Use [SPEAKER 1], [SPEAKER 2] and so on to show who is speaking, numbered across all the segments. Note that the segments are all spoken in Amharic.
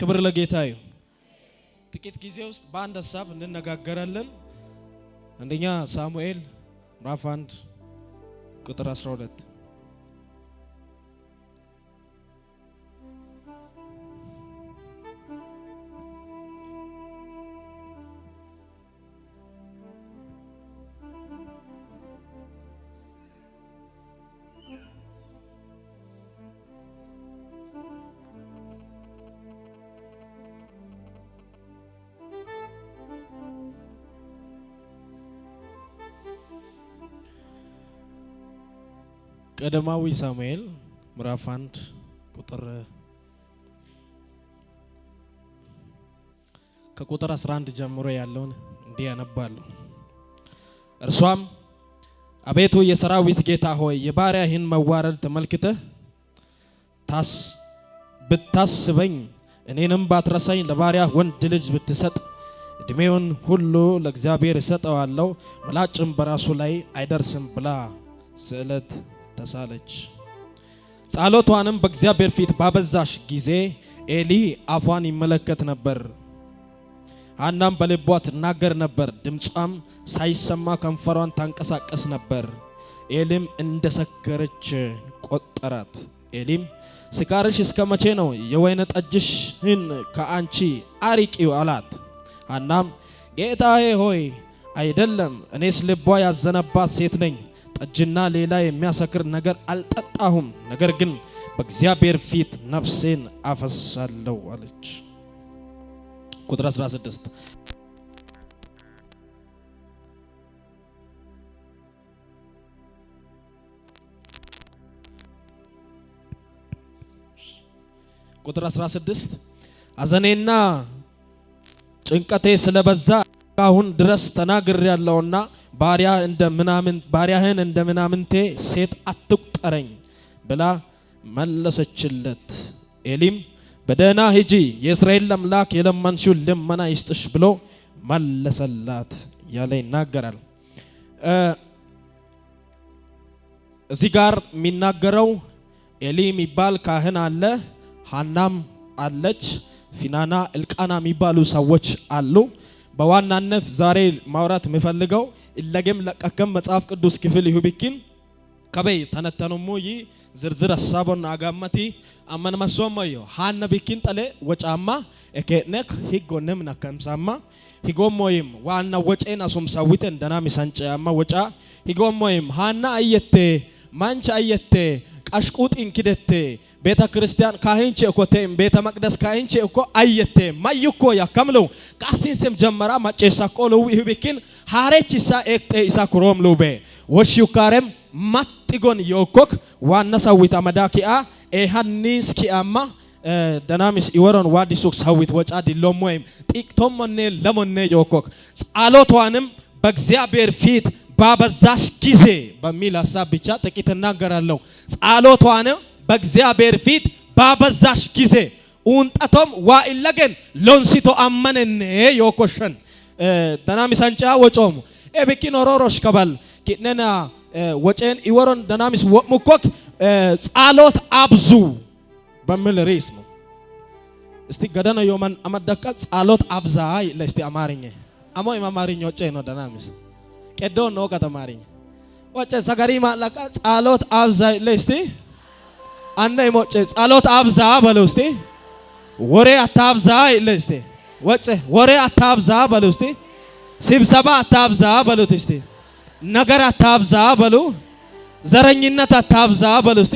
[SPEAKER 1] ክብር ለጌታ ይሁን። ጥቂት ጊዜ ውስጥ በአንድ ሀሳብ እንነጋገራለን። አንደኛ ሳሙኤል ምዕራፍ 1 ቁጥር 12። ቀዳማዊ ሳሙኤል ምዕራፍ 1 ቁጥር ከቁጥር 11 ጀምሮ ያለውን እንዲህ ያነባለሁ። እርሷም አቤቱ የሰራዊት ጌታ ሆይ፣ የባሪያህን መዋረድ ተመልክተህ ብታስበኝ፣ እኔንም ባትረሳኝ፣ ለባሪያህ ወንድ ልጅ ብትሰጥ፣ እድሜውን ሁሉ ለእግዚአብሔር እሰጠዋለሁ፣ ምላጭም በራሱ ላይ አይደርስም ብላ ስዕለት ተሳለች። ጸሎቷንም በእግዚአብሔር ፊት ባበዛሽ ጊዜ ኤሊ አፏን ይመለከት ነበር። ሐናም በልቧ ትናገር ነበር፣ ድምጿም ሳይሰማ ከንፈሯን ታንቀሳቀስ ነበር። ኤሊም እንደሰከረች ቆጠራት። ኤሊም ስካርሽ እስከ መቼ ነው? የወይን ጠጅሽን ከአንቺ አርቂው አላት። ሐናም ጌታዬ ሆይ አይደለም፣ እኔስ ልቧ ያዘነባት ሴት ነኝ፣ ጠጅና ሌላ የሚያሰክር ነገር አልጠጣሁም፣ ነገር ግን በእግዚአብሔር ፊት ነፍሴን አፈሳለሁ አለች። ቁጥር 16። ቁጥር 16፣ ሐዘኔና ጭንቀቴ ስለበዛ አሁን ድረስ ተናግሬያለሁና ባሪያህን እንደ ምናምንቴ ሴት አትቁጠረኝ ብላ መለሰችለት። ኤሊም በደህና ሂጂ፣ የእስራኤል አምላክ የለመንሽውን ልመና ይስጥሽ ብሎ መለሰላት ያለ ይናገራል። እዚህ ጋር የሚናገረው ኤሊ የሚባል ካህን አለ፣ ሀናም አለች፣ ፊናና እልቃና የሚባሉ ሰዎች አሉ። በዋናነት ዛሬ ማውራት የምፈልገው እለገም ለቀከም መጽሐፍ ቅዱስ ክፍል ይሁብኪን ከበይ ተነተኑሙ ይ ዝርዝር ሀሳቦን አጋመቲ አመን መሶመዮ ሀነ ቢኪን ጠሌ ወጫማ እኬነክ ሂጎንም ነከምሳማ ሂጎሞይም ዋና ወጬን አሱምሳዊተ እንደና ሚሰንጨያማ ወጫ ሂጎሞይም ሀና አየቴ ማንቻ አየቴ ቀሽቁጥ እንኪደቴ ቤተ ክርስቲያን ካህንቼ እኮ ቴም ቤተ መቅደስ ካህንቼ እኮ አየቴ ማይኮ ያከምለው ቃሲንስም ጀመራ ማጨሳ ቆለው ይሁብኪን ሃሬች ኢሳ ኤክጤ ኢሳ ኩሮም ሉቤ ወሽዩካሬም ማጥጎን ዮኮክ ዋና ሰዊት አመዳኪአ ኤሃኒስ ኪአማ ደናሚስ ኢወሮን ዋዲሱክ ሰዊት ወጫ ዲሎሞይም ጢቅቶሞኔ ለሞኔ ዮኮክ ጸሎቷንም በእግዚአብሔር ፊት ባበዛሽ ጊዜ በሚል ሀሳብ ብቻ ጥቂት እናገራለሁ። ጸሎቷንም በእግዚአብሔር ፊት ባበዛሽ ጊዜ ኡንጠቶም ዋኢለገን ሎንሲቶ አመነኔ ዮኮሸን ደናሚስ አንጫ ወጮሙ ኤብኪን ኦሮሮሽ ከበል ኪነና ወጬን ኢወሮን ደናሚስ ወሙኮክ ጸሎት አብዙ በሚል ርዕስ ነው። እስቲ ገደነ ዮመን አመደቀ ጸሎት አብዛ ለስቲ አማርኛ አሞ አማርኛ ወጬ ነው ደናሚስ ቀዶ ነው ከተማርኛ ወጬ ሰገሪ ማለቃ ጸሎት አብዛ ለስቲ አነ ሞጬ ጸሎት አብዛ በለው እስቲ። ወሬ አታብዛ ለስቲ። ወጬ ወሬ አታብዛ በለው እስቲ። ስብሰባ አታብዛ በሉት እስቲ። ነገር አታብዛ በሉ። ዘረኝነት አታብዛ በሉ እስቲ።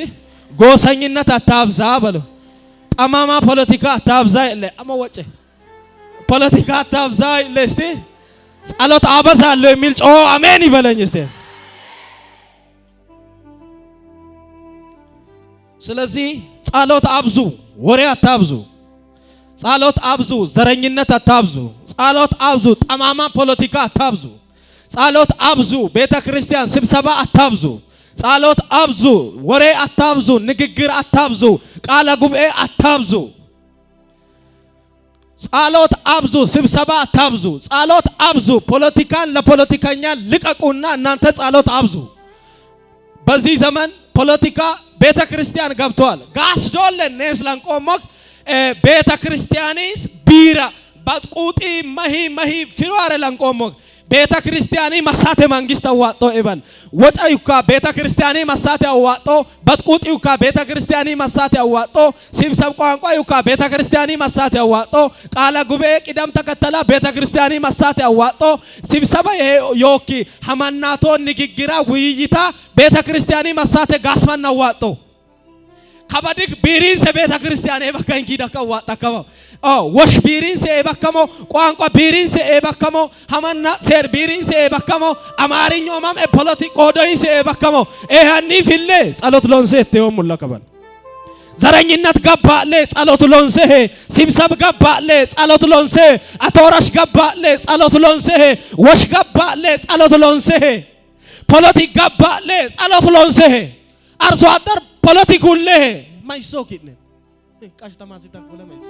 [SPEAKER 1] ጎሰኝነት አታብዛ በሉ። ጠማማ ፖለቲካ አታብዛ አሞ ወጬ ፖለቲካ አታብዛ እስቲ። ጸሎት አበዛለሁ የሚል ጮ አሜን ይበለኝ እስቲ። ስለዚህ ጸሎት አብዙ፣ ወሬ አታብዙ። ጸሎት አብዙ፣ ዘረኝነት አታብዙ። ጸሎት አብዙ፣ ጠማማ ፖለቲካ አታብዙ። ጸሎት አብዙ፣ ቤተ ክርስቲያን ስብሰባ አታብዙ። ጸሎት አብዙ፣ ወሬ አታብዙ፣ ንግግር አታብዙ፣ ቃለ ጉባኤ አታብዙ። ጸሎት አብዙ፣ ስብሰባ አታብዙ። ጸሎት አብዙ፣ ፖለቲካን ለፖለቲከኛ ልቀቁና እናንተ ጸሎት አብዙ። በዚህ ዘመን ፖለቲካ ቤተ ክርስቲያን ገብቷል። ጋስዶለ ኔስላን ቆሞክ ቤተ ክርስቲያኒስ ቢራ ባጥቁጢ መሂ መሂ ፊሯረ ለንቆሞ ቤተ ክርስቲያኒ መሳቴ መንግስት አዋጦ ይበል ወጫ ዩካ ቤተ ክርስቲያኒ መሳቴ አዋጦ በጥቁጥ ዩካ ቤተ ክርስቲያኒ መሳቴ አዋጦ ሲብሰብ ቋንቋ ዩካ ቤተ ክርስቲያኒ መሳቴ አዋጦ ቃለ ጉባኤ ቅደም ተከተላ ቤተ ክርስቲያኒ መሳቴ አዋጦ ሲብሰባ ዮኪ ሀመናቶ ንግግራ ውይይታ ቤተ ክርስቲያኒ መሳቴ ጋስመን አዋጦ ከበድክ ቢሪንሰ ቤተ ክርስቲያን ኤበከን ኪዳከ ዋጣከመ ወሽ ቢሪንሰ ኤበከሞ ቋንቋ ቢሪንሰ ኤበከሞ ሀመና ሴር ቢሪንሰ ኤበከሞ አማርኞማም ፖለቲ ቆዶይንሰ ኤበከሞ ኤሃኒ ፊሌ ጸሎት ሎንሴ እቴዮ ሙለከበን ዘረኝነት ገባለ ጸሎት ሎንሴ ሲብሰብ ገባለ ጸሎት ሎንሴ አቶራሽ ገባለ ጸሎት ሎንሴ ወሽ ገባለ ጸሎት ሎንሴ ፖለቲ ገባለ ጸሎት ሎንሴ አርሶ አደር ፖለቲኩሌ ማይሶ ኪነ ቃሽተማሲ ተኮለ ማይሶ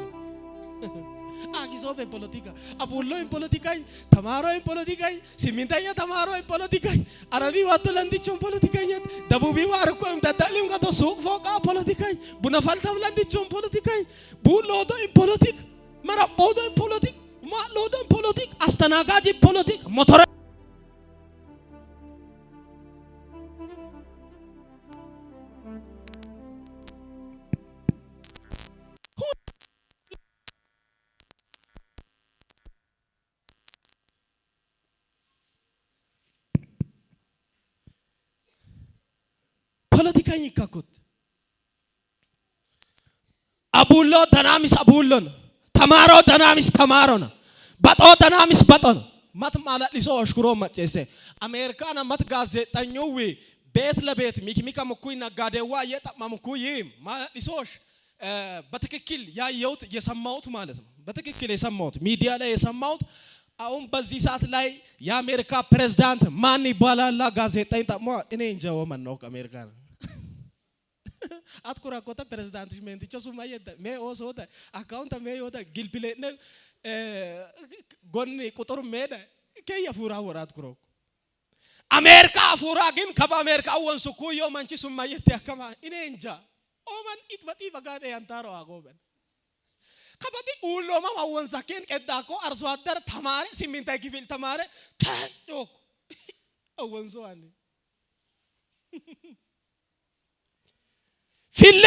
[SPEAKER 1] አጊሶ ፖለቲካ አቡሎን ፖለቲካኝ ተማሮን ፖለቲካኝ ሲሚንተኛ ተማሮን ፖለቲካኝ አረቢ ዋቶ ለንዲቾን ፖለቲካኝ ደቡቢ ዋርኮም ደዳሊም ጋቶ ሱቅ ፎቃ ፖለቲካኝ ቡና ፈልተም ለንዲቾን ፖለቲካኝ ቡሎዶን ፖለቲክ መራቦዶን ፖለቲክ ማሎዶን ፖለቲክ አስተናጋጅ ፖለቲክ ሞተረ ፖለቲካኝ ይካኩት አቡሎ ደናሚስ አቡሎ ነው ተማሮ ደናሚስ ተማሮ ነው በጦ ደናሚስ በጦ ነው መት ማለሊሶ ኦሽኩሮ መጨሴ አሜሪካና መት ጋዜጠኙዊ ቤት ለቤት ሚክሚካ ምኩይ ነጋዴዋ እየጠማ ምኩይ ማለሊሶሽ በትክክል ያየሁት የሰማሁት ማለት ነው። በትክክል የሰማሁት ሚዲያ ላይ የሰማሁት አሁን በዚህ ሰዓት ላይ የአሜሪካ ፕሬዝዳንት ማን ይባላል? ጋዜጠኝ ጠሞ እኔ እንጃ ወመን ነው አሜሪካ ነው አትኩራኮተ ፕሬዝዳንት ሜንቲቾ ሱማየደ ሜ ኦሶተ አካውንተ ሜ ዮተ ጊልፕሌነ ጎኒ ቁጥር ሜደ ከየ ፉራ ወራት ኩሮ አሜሪካ ፉራ ግን ከበ አሜሪካ ወንሱ ኩዮ መንቺ ሱማየት ያከማ እኔ እንጃ ኦመን ኢትበጢ በጋኔ ያንታሮ አጎበን ከበዲ ኡሎማ ማወንሳኬን ቀዳኮ አርሶ አደር ተማረ ሲሚንታይ ክፍል ተማረ ታጮክ አወንሶ አለ ፊሌ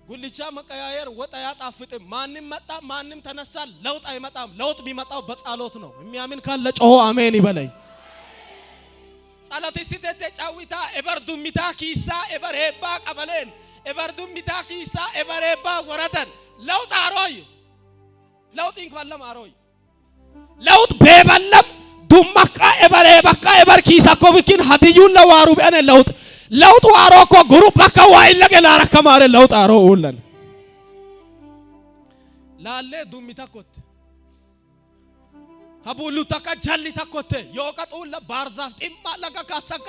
[SPEAKER 1] ጉልቻ መቀያየር ወጥ አያጣፍጥም። ማንም መጣ ማንም ተነሳ ለውጥ አይመጣም። ለውጥ የሚመጣው በጸሎት ነው። የሚያምን ካለ ጮሆ አሜን ይበለኝ። ጸሎት ሲተተ ጫዊታ ኤበር ዱሚታ ኪሳ ኤበር ሄባ ቀበሌን ኤበር ዱሚታ ኪሳ ኤበር ሄባ ወረተን ለውጥ አሮይ ለውጥ እንኳን አሮይ ለውጥ ቤበለም ዱማካ ኤበር ሄባካ ኤበር ኪሳ ኮብኪን ሀዲዩን ለዋሩ ቢአነ ለውጥ ለውጥ ዋሮ እኮ ግሩፕ አካ ዋይለቀ ላረከ ማረ ለውጥ አሮ ውለን ላሌ ዱሚ ተኮት ሀቡሉ ተካ ጃሊ ተኮተ ዮቀ ጡለ ባርዛፍ ጢማ ለከ ካሰካ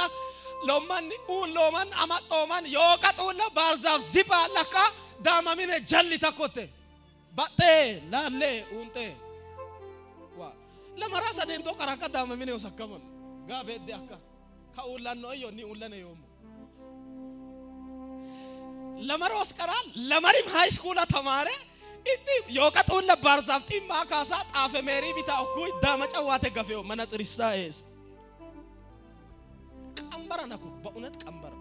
[SPEAKER 1] ሎማን ኡን ሎማን አማጦማን ዮቀ ጡለ ባርዛፍ ዚባ ለካ ዳማሚነ ጃሊ ተኮተ ባጤ ላሌ ኡንጤ ዋ ለመራሳ ደንቶ ቀራካ ዳማሚነ ወሰከመን ጋቤ አካ ከኡላን ነው ዮ ኒ ኡለነ ዮሞ ለመሮስ ቀራል ለመሪም ሃይ ስኩል ተማረ እቲ ዮቀጡን ለባርዛፍ ጢማ ካሳ ጣፈ ሜሪ ቢታ እኩይ ዳመጫዋተ ገፌው መነጽሪሳ ኤስ ቀንበረ ነኩ በእውነት ቀንበረ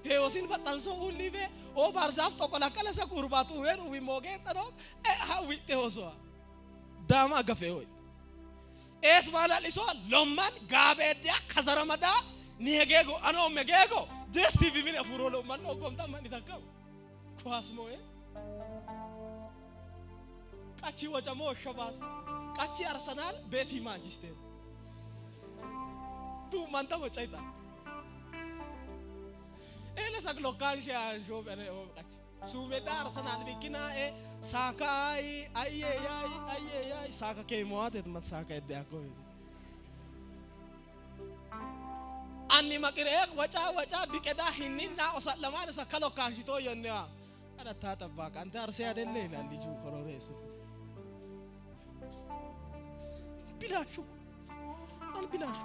[SPEAKER 1] ሄዮሲን ፈጣንሶ ሁሊቤ ኦ ባርዛፍ ጦቆላቀለሰ ኩርባቱ ወን ዊ ሞጌ ጠኖ ሀዊጤ ሆሶ ዳማ ገፌው ኤስ ማላሊሶ ሎማን ጋቤዲያ ከዘረመዳ ኒሄጌጎ አኖ ሜጌጎ ዲኤስቲቪ ምን አፉሮ ሎማን ነው ቆምታ ማን ይታከም ኳስ ሞኤ ቃቺ ወጨሞ ሸባስ ቃቺ አርሰናል ቤቲ ማንቸስተር ቱ ማንታ ወጫይታ ኤለ ሰግሎ ካንሽ አንሾ በነ ኦ ቃቺ ሱሜዳ አርሰናል ቢኪና ኤ ሳካ አይ አይ አይ አይ አይ ሳካ ከሞአት መት ሳካ ይዲያኮ አኒ መቅሬቅ ወጫ ወጫ ቢቀዳ ሂኒና ኦሳለማን ሰከሎ ካንሽቶ የነዋ አረ ታጠባቅ አንተ አርሴ አይደለ ይላል ልጁ ኮሮሬስ ቢላሹ አን ቢላሹ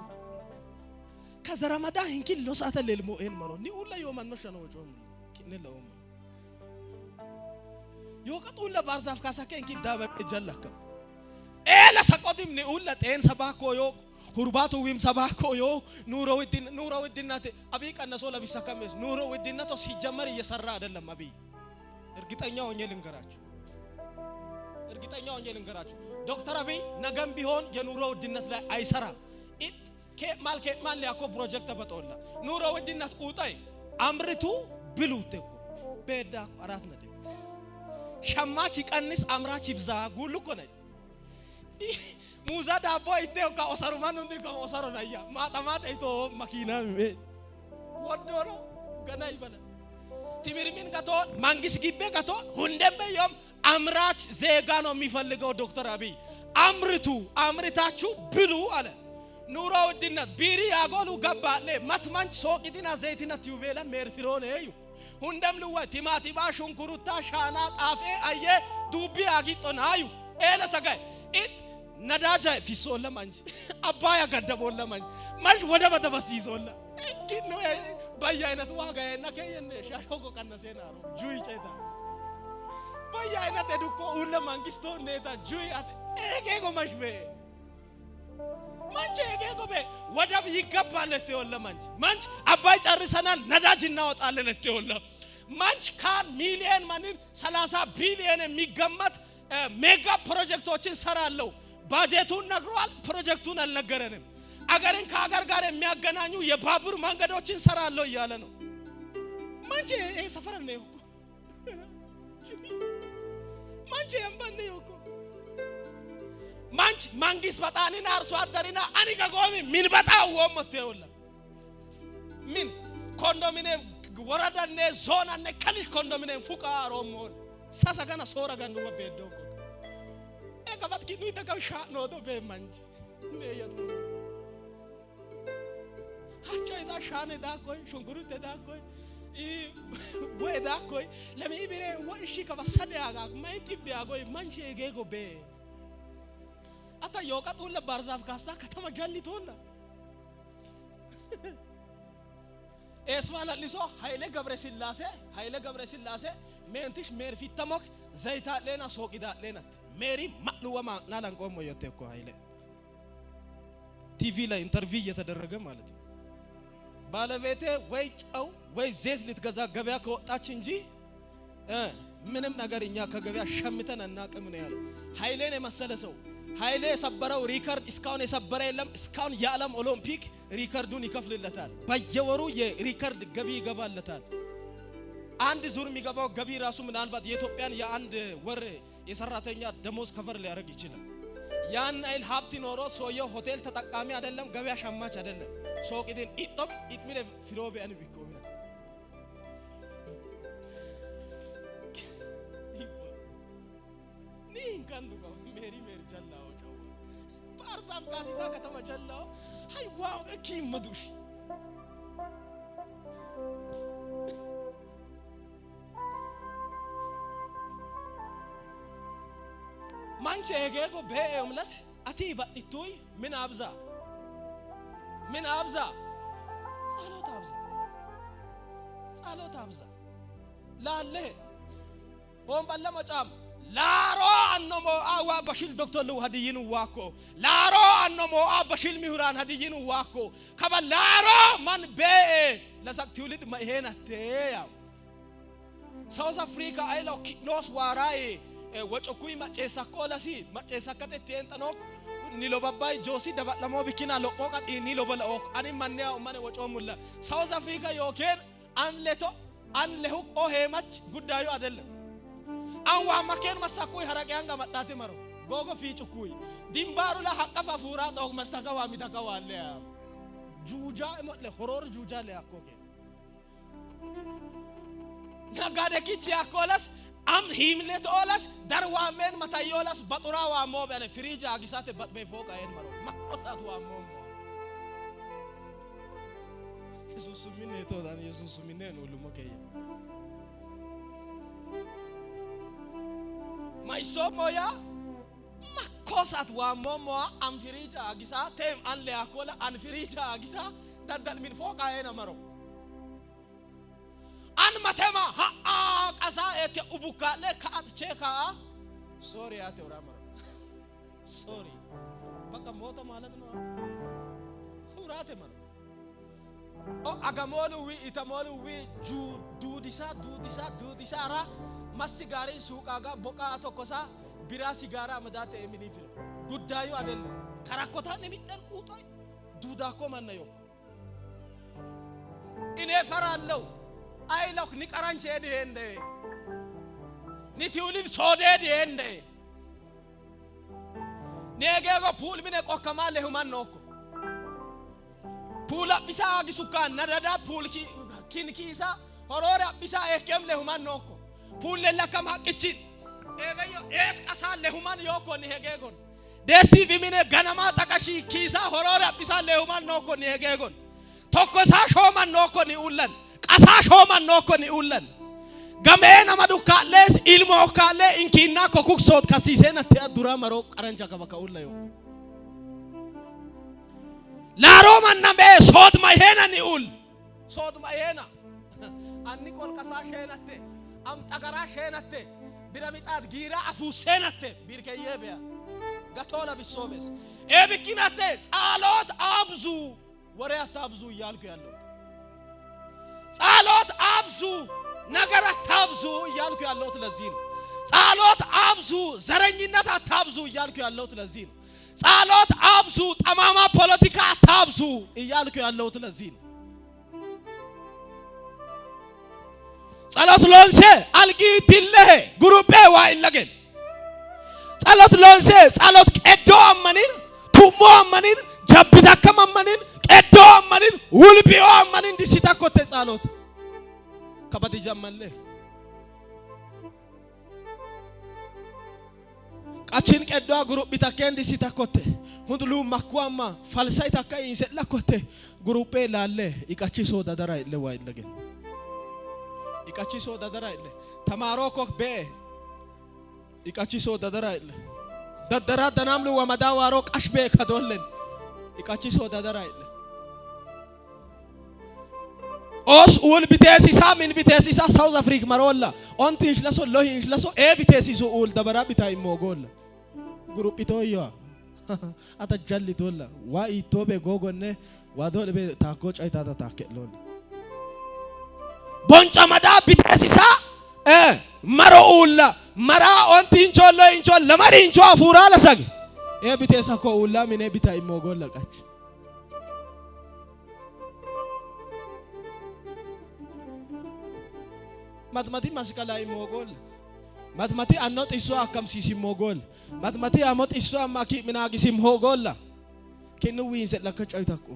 [SPEAKER 1] ከዘረመዳ ሂንኪ ሎሳተ ለልሞ ኤን መሮ ኒ ኡላ ዮማን ነው ሸኖ ወጮም ኪነ ለኦም ዮቀጡለ ባርዛፍ ካሳከ እንኪ ዳበ ጀለከ ኤለ ሰቆቲም ንኡለ ጤን ሰባኮ ዮ ሁርባቱ ዊም ሰባኮ ዮ ኑሮ ውድን ኑሮ ውድነት አብይ ቀነሶ ለቢሰከምስ ኑሮ ውድነቱ ሲጀመር እየሰራ አይደለም አብይ። እርግጠኛ ሆኜ ልንገራችሁ፣ እርግጠኛ ሆኜ ልንገራችሁ ዶክተር አብይ ነገም ቢሆን የኑሮ ውድነት ላይ አይሰራም። ኢጥ ከማል ከማል ያኮ ፕሮጀክት በጦላ ኑሮ ውድነት ቁጣይ አምርቱ ብሉ እኮ ቤዳ 4 ነጥብ ሸማች ይቀንስ አምራች ይብዛ ጉል እኮ ነኝ። ሙዛ ዳቦ ይቴ ካ ኦሰሩማን እንዲ ካ ኦሰሮ ናያ ማጣማጣ ይቶ መኪና ወዶ ነው ገና ይበላል። ትምርሚን ገቶ መንግስት ግቤ ገቶ ሁንደም በየም አምራች ዜጋ ነው የሚፈልገው ዶክተር አብይ። አምርቱ፣ አምርታችሁ ብሉ አለ። ኑሮ ውድነት ቢሪ ያጎሉ ገባለ መትመንች ሶቂቲና ዘይቲና ቲዩቤላ ሜርፊሮን እዩ ሁንደም ልወ ቲማቲማ ሹንኩሩታ ሻና ጣፌ አየ ዱቢ አጊጦናዩ ኤለ ሰጋይ ኢጥ ነዳጃ ፊሶለ ማንጅ አባያ ገደቦለ ማንጅ ማንጅ ወደ በተበሲሶለ እንኪኖ በየአይነት ዋጋ የና ከየነ ሻሾኮ ቀነሴና ነው ጁይ ጨታ በየአይነት ዱኮ ሁለ መንግስቶ ኔታ ጁይ አት ኤጌጎ ማሽቤ ማንቼ ኤጌጎ ቤ ወደብ ይገባል እትወለ ማንች ማንች አባይ ጨርሰናል ነዳጅ እናወጣለን እትወለ ማንች ከሚሊየን ማንን 30 ቢሊየን የሚገመት ሜጋ ፕሮጀክቶችን ሰራለሁ። ባጀቱን ነግሯል፣ ፕሮጀክቱን አልነገረንም። አገርን ከአገር ጋር የሚያገናኙ የባቡር መንገዶችን ሰራለሁ እያለ ነው። ማንቼ ይሄ ሰፈር ነው እኮ ማንቼ የምባን ነው እኮ ማንች መንግስት በጣኒና አርሶ አደሪና አኒ ከጎሚ ምን በጣ ወሞት ይወላ ምን ኮንዶሚኒየም ወረዳኔ ዞናኔ ከልሽ ኮንዶሚኒየም ፉቃ ሮሞን ሳሳጋና ሶራ ጋኑ ወቤዶ ኤቀባት ኪኑ ይተቀም ሻ ኖዶ በማንች ነየቱ ሀቻ ሻኔ ዳኮይ ሹንኩሩቴ ዳኮይ ወይ ዳኮይ ለሚ ቢሬ ወእሺ ከበሰደ ያጋ ማይ ጥብ ያጎይ ማንቺ ኤጌጎ ቤ አታ ዮቀጡለ ባርዛፍ ካሳ ከተማ ጃሊቶላ ኤስማ ለሊሶ ኃይሌ ገብረ ስላሴ ኃይሌ ገብረ ስላሴ ሜንቲሽ ሜርፊተሞክ ዘይታሌና ሶቂዳሌናት ሜሪ ማሉወማ ናላንቆሞ yotte እኮ ኃይሌ ቲቪ ላይ interview እየተደረገ ማለት ነው። ባለቤቴ ወይ ጨው ወይ ዘይት ልትገዛ ገበያ ከወጣች እንጂ ምንም ነገር እኛ ከገበያ ሸምተን አናቅም ነው ያለው። ኃይሌን የመሰለ ሰው ኃይሌ የሰበረው ሪከርድ እስካሁን የሰበረ የለም። እስካሁን የዓለም ኦሎምፒክ ሪከርዱን ይከፍልለታል። በየወሩ የሪከርድ ገቢ ይገባለታል። አንድ ዙር የሚገባው ገቢ ራሱ ምናልባት የኢትዮጵያን የአንድ ወር የሰራተኛ ደሞዝ cover ሊያደርግ ይችላል። ያን አይል ሀብት ኖሮ ሰውየው ሆቴል ተጠቃሚ አይደለም፣ ገበያ ሸማች አይደለም። ሶቂትን ኢጦም ኢጥሚለ ፊሮቤ አን ቢኮሚና ኒንካንዱ ሜሪ ሜሪ ጀላው ጫው ባርዛፍ ካሲሳ ከተማ ጀላው ሃይ ዋው እኪ መዱሽ ማንቼ ኤጌጎ በኤምለስ አቲ በጥቱይ ምን አብዛ ምን አብዛ ጸሎት አብዛ ጸሎት አብዛ ላለ ሆን በለመጫም ላሮ አኖሞ አዋ በሽል ዶክተር ሉ ሀዲይኑ ዋኮ ላሮ አኖሞ አ በሽል ሚሁራን ሀዲይኑ ዋኮ ከበ ላሮ ማን ቤኤ ለሰቅ ትውልድ መሄነቴ ያው ሳውዝ አፍሪካ አይለው ኪኖስ ዋራይ ወጮኩይ maceessakkoolasi maceessakkate enxanook nilobabbay joosi dabadhamoo bikina loqoo qaxi nilobala'ook ani mannea ummane ወጮሙላ ሳውዝ አፍሪካ ዮኬን አንሌቶ አንለሁቅ ኦ ሄማች ጉዳዩ አይደለም። አንዋ ማኬን መሳኩይ ሀረቂያን ገመጣቴ መሮ ጎጎ ፊጭኩይ ድንባሩ ላ ሀቀፍ አፉራ ጦቅ መስተከዋ ሚተከዋለ ጁጃ ሞለ ሆሮር ጁጃ ለያኮኬ ነጋዴ ኪች ያኮለስ አም ሂምሌት ኦለስ ዳር ዋሜን መታዮለስ በጡራ ዋሞ በለ ፍሪጅ አጊሳቴ በጥቤ ፎቅ አይን መሮ ማቆሳት ዋሞ ኢየሱስ ምን ቶዳን ኢየሱስ ምን ነው ሉሞ ከየ ማይሶ ሞያ ማኮሳት ዋሞ ሞአ አም ፍሪጅ አጊሳ ቴም አን ለያኮላ አን ፍሪጅ አጊሳ daddal min fooqa ena maro an matema haa ቀሳ ኤከ ኡቡካለ ከአጥቼ ካ ሶሪ አቴ ኦራመሮ ሶሪ በቃ ሞተ ማለት ነው። ሁራቴ ማለት ኦ አጋሞሉ ዊ ኢተሞሉ ዊ ጁ ዱዲሳ ዱዲሳ ዱዲሳ ራ ማሲጋሪ ሱቃጋ ቦቃ ተኮሳ ቢራ ሲጋራ መዳተ የሚኒፍር ጉዳዩ አይደለም። ከራኮታ ነሚጠን ቁጦይ ዱዳኮ ማነዮ እኔ ፈራለሁ አይለክ ኒቀራንቼ ዲሄንደ ኒቲውሊን ሶዴ ዲሄንደ ኔጌጎ ፑል ሚነ ቆከማ ለሁማን ኖኮ ፑላ ቢሳ አጊሱካ ነደዳ ፑል ኪንኪሳ ሆሮራ ቢሳ ኤኬም ለሁማን ኖኮ ፑል ለለከም ሀቅቺ ኤበዮ ኤስ ቀሳ ለሁማን ዮኮ ኒሄጌጎን ደስቲቪ ሚነ ገነማ ጠቀሺ ኪሳ ሆሮራ ቢሳ ለሁማን ኖኮ ኒሄጌጎን tokkosaa shooman nookko ni ullan qasaa shooman nookko ni ullan gamee nama dukkaallees ilmoo okkaallee inkinnaa kokuksoot kasiisee natti addura maroo qaranja kaba ka ulla yoo laaroo manna bee soodma heena ni ul soodma heena anni qolqasaa sheenatte am xagaraa sheenatte bira mixaad giiraa afuu seenatte birkeyyee beya gatoola bissoobees eebikkinate ጻሎት አብዙ ወሬ አታብዙ እያልኩ ያለሁት ጸሎት አብዙ፣ ነገር አታብዙ እያልኩ ያለሁት ለዚህ ነው። ጸሎት አብዙ፣ ዘረኝነት አታብዙ እያልኩ ያለሁት ለዚህ ነው። ጸሎት አብዙ፣ ጠማማ ፖለቲካ አታብዙ እያልኩ ያለሁት ለዚህ ነው። ጸሎት ሎንሴ አልጊ ቲለሄ ጉሩጴ ዋይለገን ጸሎት ሎንሴ ጸሎት ቀዶ አመኒን ቱሞ አመኒን ጀብታከም አመኒን ቀዶ አመኒን ውልቢዮ አመኒን ዲሲታኮቴ ጸሎት ከበዲ ጀመለ ቃችን ቀዶ ጉሩጵ ታከን ዲሲታኮቴ ሁንዱሉ ማኩአማ ፈልሳይ ታካ ኢንሰላኮቴ ጉሩጴ ላለ ይቃቺ ሶ ዳዳራ ይለ ዋይለገን ይቃቺ ሶ ዳዳራ ይለ ተማሮ ኮክ ቤ ይቃቺ ሶ ዳዳራ ይለ daddara danamlu wamada waaro qashbe kadolen iqachiso dadara ile os ul biteesisa min biteesisa South Africa marolla onti inshlaso lohi inshlaso e biteesisu ul dabara bita immogolla gurupitoyyo ata jalli tolla wa itobe gogonne wa dole taakko caytata taakke lool bonca mada biteesisa maro ulla mara onti incho lo incho lamari incho afura lasag e bitesa ko ulla mine bita immogolla qach matmati masqala immogolla matmati anno xisso akkamsiis immogolla matmati amo xisso amma ki minaagis immogolla kinnu wiinse lakka coytakko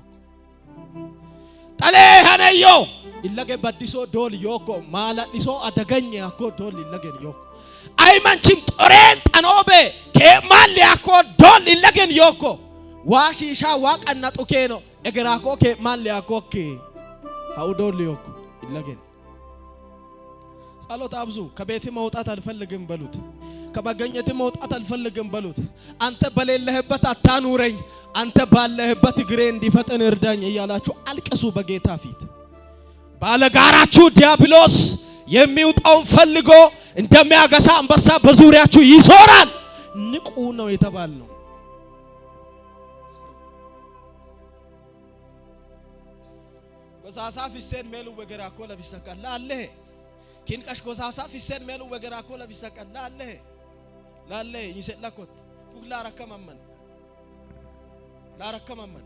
[SPEAKER 1] xalee haneyo illage baddiso dool yooko maaladhiso adaganye akko dool illagen yooko aymanchin xoreen xanoobe keemaalli akko dool illagen yooko waa shiishaa waa qannaxu keeno egeraako keemaalli akko ke hau dool yooko illagen ጸሎት አብዙ። ከቤት መውጣት አልፈልግም በሉት። ከመገኘት መውጣት አልፈልግም በሉት። አንተ በሌለህበት አታኑረኝ፣ አንተ ባለህበት እግሬ እንዲፈጥን እርዳኝ እያላችሁ አልቅሱ በጌታ ፊት። ባለጋራችሁ ዲያብሎስ የሚውጣውን ፈልጎ እንደሚያገሳ አንበሳ በዙሪያችሁ ይዞራል። ንቁ ነው የተባልነው። ጎሳሳ ፊሴን ሜሉ ወገራኮ ለቢሰቀላ አለህ ኪንቀሽ ጎሳሳ ፊሴን ሜሉ ወገራኮ ለቢሰቀላ አለህ ላለ ይሰላኮት ኩክ ላረከማመን ላረከማመን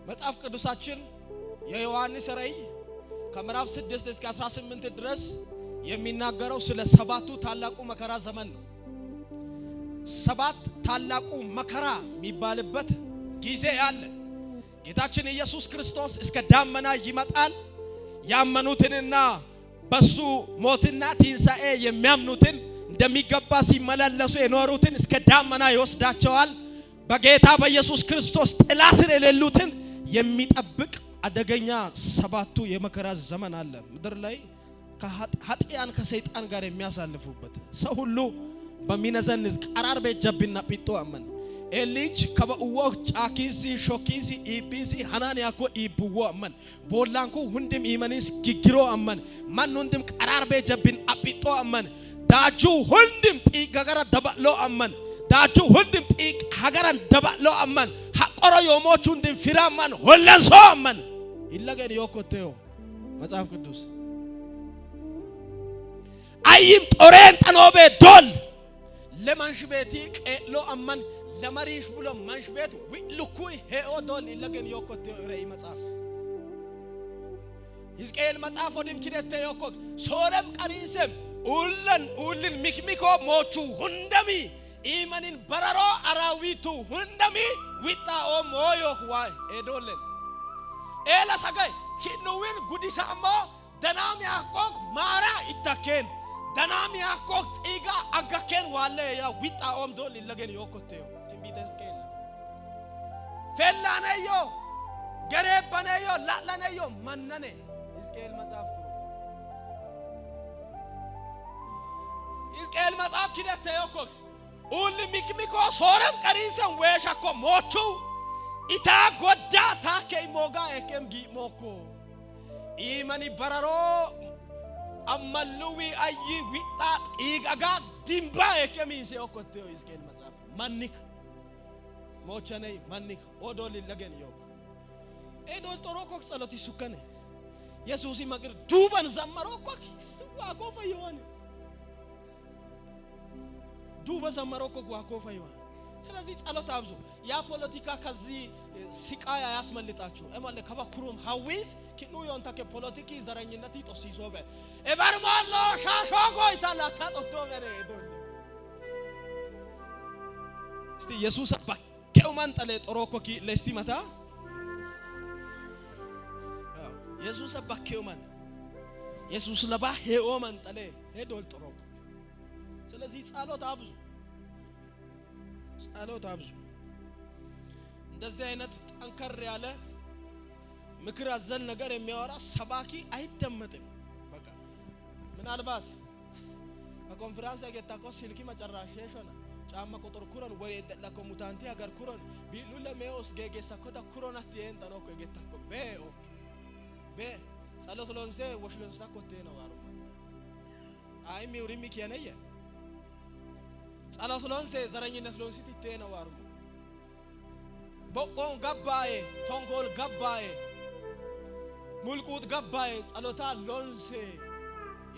[SPEAKER 1] መጽሐፍ ቅዱሳችን የዮሐንስ ራእይ ከምዕራፍ 6 እስከ 18 ድረስ የሚናገረው ስለ ሰባቱ ታላቁ መከራ ዘመን ነው። ሰባት ታላቁ መከራ የሚባልበት ጊዜ አለ። ጌታችን ኢየሱስ ክርስቶስ እስከ ዳመና ይመጣል። ያመኑትንና በሱ ሞትና ትንሣኤ የሚያምኑትን እንደሚገባ ሲመላለሱ የኖሩትን እስከ ዳመና ይወስዳቸዋል። በጌታ በኢየሱስ ክርስቶስ ጥላ ስር የሌሉትን የሚጠብቅ አደገኛ ሰባቱ የመከራ ዘመን አለ። ምድር ላይ ከኃጢያን ከሰይጣን ጋር የሚያሳልፉበት ሰው ሁሉ በሚነዘንዝ ቀራር ቤት ጀብና ጲጦ አመን ኤሊች ከበኡዎ ጫኪንሲ ሾኪንሲ ኢቢንሲ ሀናንያኮ ኢብዎ አመን ቦላንኩ ሁንድም ኢመኒስ ጊግሮ አመን ማን ሁንድም ቀራርቤ ጀብን አጲጦ አመን ዳቹ ሁንድም ጢገገረ ደበሎ አመን ዳቹ ሁንድም ጢቅ ሀገረን ደበሎ አመን ሀቆሮ ዮሞች ሁንድም ፊራመን ሆለንሶ አመን ይለገን ዮኮቴዮ መጽሐፍ ቅዱስ አይም ጦሬን ጠኖቤ ዶል ለማንሽ ቤቲ ቄሎ አመን ለመሪሽ ብሎ መንሽ ቤት ዊልኩይ ሄኦ ዶል ይለገን ዮኮቴዮ ረይ መጽሐፍ ሕዝቅኤል መጽሐፍ ወዲም ኪደተ ዮኮ ሶረም ቀሪንሰም ኡለን ኡልን ሚክሚኮ ሞቹ ሁንደሚ ኢመኒን በረሮ አራዊቱ ሁንደሚ ዊጣኦ ሞዮክ ዋይ ኤዶለን ኤላ ሰጋይ ኪኑዊን ጉዲሳሞ ደናም ያቆቅ ማራ ይታኬን ደናም ያቆቅ ጢጋ አጋኬን ዋለ ያ ዊጣኦም ዶል ይለገን ዮኮቴዮ ትንቢተ ሕዝቅኤል ፌላነዮ ገሬበነዮ ላላነዮ መነኔ ሕዝቅኤል መጽሐፍ ሕዝቅኤል መጽሐፍ ኪደተ ዮኮ ኡል ሚክሚኮ ሶረም ቀሪንሰን ወሸኮ ሞቹ ኢታ ጎዳ ታከ ሞጋ ኤኬም ጊሞኮ ኢመኒ በረሮ አመሉዊ አይ ዊጣ ጢጋጋ ዲምባ ኤኬም ኢንሴ ኦኮቴዮ ሕዝቅኤል መጽሐፍ ማኒክ ሞቸነይ ማኒክ ኦዶል ለገን ዮኮ ኤዶል ጦሮኮክ ጸሎት ይሱከነ የሱሲ መቅር ዱበን ዘመሮኮክ ዋኮፈ የሆነ ዱበ ዘመሮኮክ ዋኮፈ የሆነ። ስለዚህ ጸሎት አብዙ። ያ ፖለቲካ ከዚህ ስቃይ አያስመልጣችሁ። እማለ ከበኩሩም ሀዊስ ኪኑ ዮንታከ ፖለቲኪ ዘረኝነት ጦሲሶ በ ኤበርማሎ ሻሾ ጎይታ ላታጦቶ በረ ዶል እስቲ ኢየሱስ ባኬው ማንጠለ ጦሮኮ ኪ ለስቲ መታ ኢየሱስ ባኬው ማን ኢየሱስ ለባ ሄኦ ማንጠለ ሄዶል ጦሮኮ። ስለዚህ ጸሎት አብዙ፣ ጸሎት አብዙ። እንደዚህ አይነት ጠንከር ያለ ምክር አዘል ነገር የሚያወራ ሰባኪ አይደመጥም። በቃ ምናልባት በኮንፈረንስ ያገታኮ ስልኪ መጨራሽ ሾና ጫማ ቁጥር ኩረን ወሬ ደላኮ ሙታንቲ ሀገር ኩረን ቢሉ ለሜኦስ ጌጌሳ ኮዳ ኩሮናት የንጠኖኮ የጌታኮ ቤኦ ቤ ጸሎት ሎንሴ ወሽሎንስታ ኮቴ ነው አሩማ አይ ሚውሪሚ ኪያነየ ጸሎት ሎንሴ ዘረኝነት ሎንሲ ቲቴ ነው አሩማ ቦቆን ገባዬ ቶንኮል ገባዬ ሙልቁጥ ገባዬ ጸሎታ ሎንሴ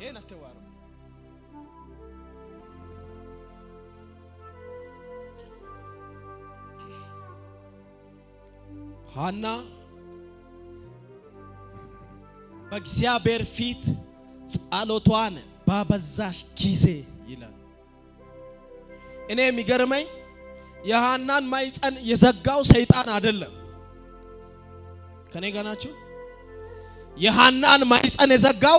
[SPEAKER 1] የነተ ዋሩ። ሐና በእግዚአብሔር ፊት ጸሎቷን ባበዛሽ ጊዜ ይላል። እኔ የሚገርመኝ የሐናን ማህፀን የዘጋው ሰይጣን አይደለም። ከኔ ጋር ናችሁ? የሐናን ማህፀን የዘጋው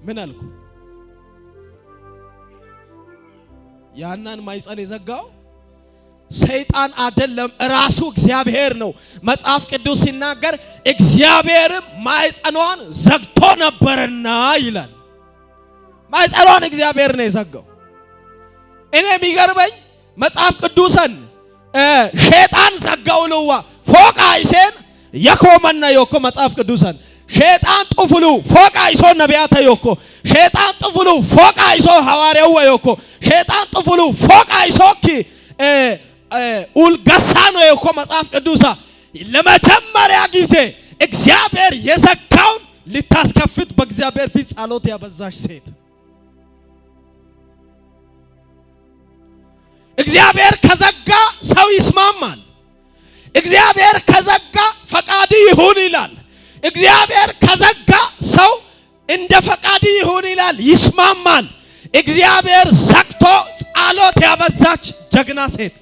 [SPEAKER 1] ምን አልኩ? የሐናን ማህፀን የዘጋው ሰይጣን አይደለም፣ ራሱ እግዚአብሔር ነው። መጽሐፍ ቅዱስ ሲናገር እግዚአብሔርም ማህፀኗን ዘግቶ ነበርና ይላል። ማህፀኗን እግዚአብሔር ነው የዘጋው። እኔ የሚገርመኝ መጽሐፍ ቅዱስን ሸይጣን ዘጋው ልዋ ፎቃ ይሴን የኮመና ዮኮ መጽሐፍ ቅዱስን ሸይጣን ጥፍሉ ፎቃ ይሶ ነቢያተ ዮኮ ሸይጣን ጥፍሉ ፎቃ ይሶ ሐዋርያው ዮኮ ሸይጣን ጥፍሉ ፎቃ ይሶኪ ኡልገሳ ነው ዮኮ መጽሐፍ ቅዱሳ ለመጀመሪያ ጊዜ እግዚአብሔር የዘጋውን ልታስከፍት በእግዚአብሔር ፊት ጸሎት ያበዛሽ ሴት። እግዚአብሔር ከዘጋ ሰው ይስማማል። እግዚአብሔር ከዘጋ ፈቃድ ይሁን ይላል። እግዚአብሔር ከዘጋ ሰው እንደ ፈቃድ ይሁን ይላል፣ ይስማማል። እግዚአብሔር ዘግቶ ጸሎት ያበዛች ጀግና ሴት፣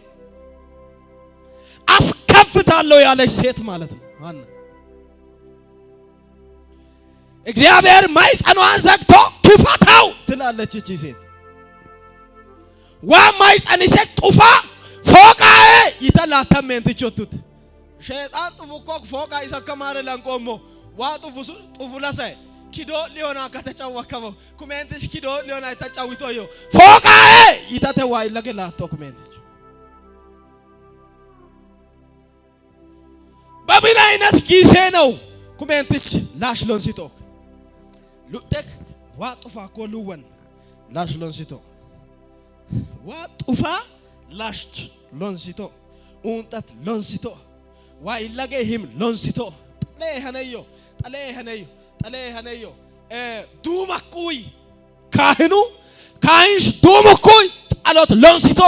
[SPEAKER 1] አስከፍታለሁ ያለች ሴት ማለት ነው። ሐና እግዚአብሔር ማህፀኗን ዘግቶ ክፈተው ትላለች እቺ ሴት። ዋ ማህፀን ሴት ጡፋ ፎቃኤ ይተላተሜንትቾቱት ሸይጣን ጡፉ ኮክ ፎቃ ይሰከማረ ለንቆሞ ዋ ጡፉ ጡፉ ለሳይ ኪዶ ሊሆና ከተጫወከበው ኩሜንትሽ ኪዶ ሊሆና ተጫውቶዮ ፎቃኤ ይተተዋ ይለገላቶ ኩሜንትሽ በምን አይነት ጊዜ ነው ኩሜንትች ላሽ ሎንሲቶ ሉጤክ ዋጡፋ ኮሉወን ላሽ ሎንሲቶ ዋጡፋ ላሽ ሎንሲቶ ኡንጠት ሎንሲቶ ዋ ይላገ ሂም ሎንሲቶ ጠሌ ሀነዮ ጠሌ ሀነዮ ጠሌ ሀነዮ ዱመኩይ ካህኑ ካህንሽ ዱመኩይ ጸሎት ሎንሲቶ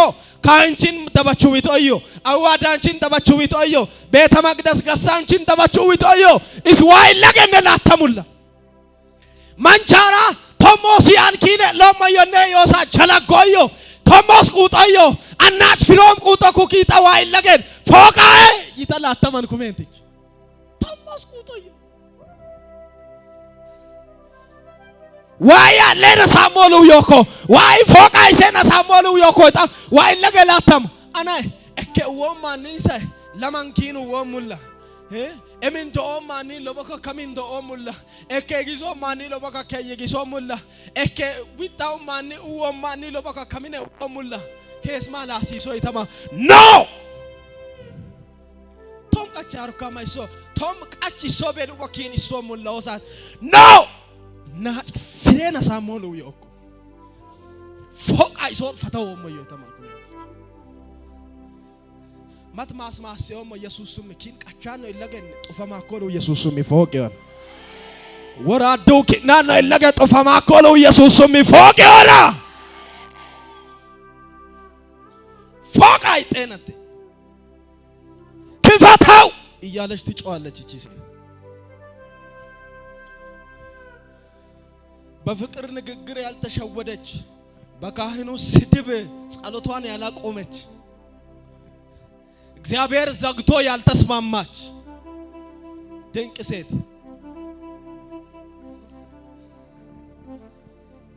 [SPEAKER 1] ካህንችን ደበቹዊቶ እዮ አዋዳንችን ደበቹዊቶ እዮ ቤተ መቅደስ ገሳንችን ደበቹዊቶ እዮ ኢስ ዋይለገነ ላተሙላ መንቻራ ቶሞስ ያንኪነ ሎመዮኔ ዮሳ ቸለጎዮ ቶሞስ ቁጦዮ አናች ፊሮም ቁጦ ኩኪጣ ዋይለገን ፎቃኤ ይተላተመን ኩሜንትች ቶሞስ ቁጦዮ ዋያ ለነ ሳሞሉ ዮኮ ዋይ ፎቃ ይሰና ሳሞሉ ዮኮ ጣ ዋይ ለገላተም አና እከ ወማኒንሰ ለማንኪኑ ወሙላ ኤሚንቶ ኦማኒ ሎቦኮ ከሚንቶ ኦሙላ ኤኬ ጊሶ ማኒ ሎቦኮ ከየጊሶ ሙላ ኤኬ ዊጣው ማኒ ኡወማኒ ሎቦኮ ከሚነ ኦሙላ ኬስማ ላሲሶ ይተማ ኖ ቶም ቀች አርካማ ይሶ ቶም ቀች ይሶ ቤል ወኪን ይሶ ሙላ ወሳት ኖ ናጭ ፍሬና ሳሞሉ ዮኮ ፎቃ ይሶን ፈተው ሞዮ ተማልኩ ማት ማስማስዮም ኢየሱስም ኪን ቀቻኖ ይለገን ጡፈማኮሉ ኢየሱስም ፎቅ ይሆን ወራዱ ኪናኖ ይለገ ጡፈማኮሉ ኢየሱስም ፎቅ ይሆና ፎቅ አይጤነት ክፈተው እያለች ትጮዋለች። እቺ ሴት በፍቅር ንግግር ያልተሸወደች፣ በካህኑ ስድብ ጸሎቷን ያላቆመች፣ እግዚአብሔር ዘግቶ ያልተስማማች ድንቅ ሴት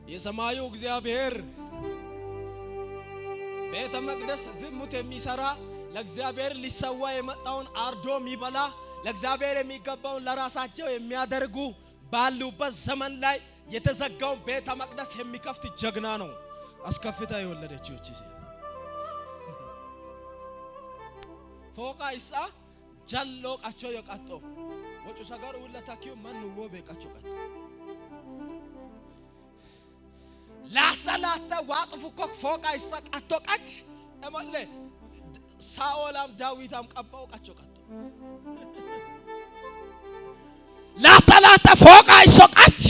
[SPEAKER 1] የሰማዩ እግዚአብሔር ቤተ መቅደስ ዝሙት የሚሰራ ለእግዚአብሔር ሊሰዋ የመጣውን አርዶ የሚበላ ለእግዚአብሔር የሚገባውን ለራሳቸው የሚያደርጉ ባሉበት ዘመን ላይ የተዘጋውን ቤተ መቅደስ የሚከፍት ጀግና ነው። አስከፍታ የወለደችው እቺ ሴት ፎቃ ይሳ ጃሎ ቃቾ የቃጦ ወጩ ሰገር ውለታኪው ማን ወ በቃቾ ቃጦ ላታ ላታ ዋጥፉ ኮክ ፎቃ ይሳ ቃቶ ቃች እሞለ ሳኦላም ዳዊታም ቀባው ቃቾ ቃጦ ላታ ላታ ፎቃ ይሶ ቃች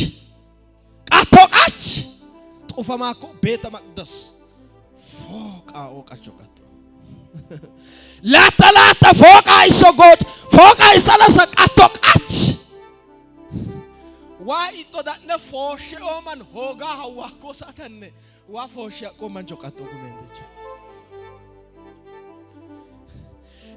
[SPEAKER 1] ቃቶ ቃች ጡፈማኮ ቤተ መቅደስ ፎቃ ኦቃቾ ቃጦ ላታ ላታ ፎቃ ይሶ ጎጭ ፎቃ ይሰለሰ ቃቶ ቃች ዋ ኢጦ ዳነ ፎሼ ኦማን ሆጋ ሀዋኮ ሳተነ ዋ ፎሼ ቆመንቾ ቃጦ ጉሜንተች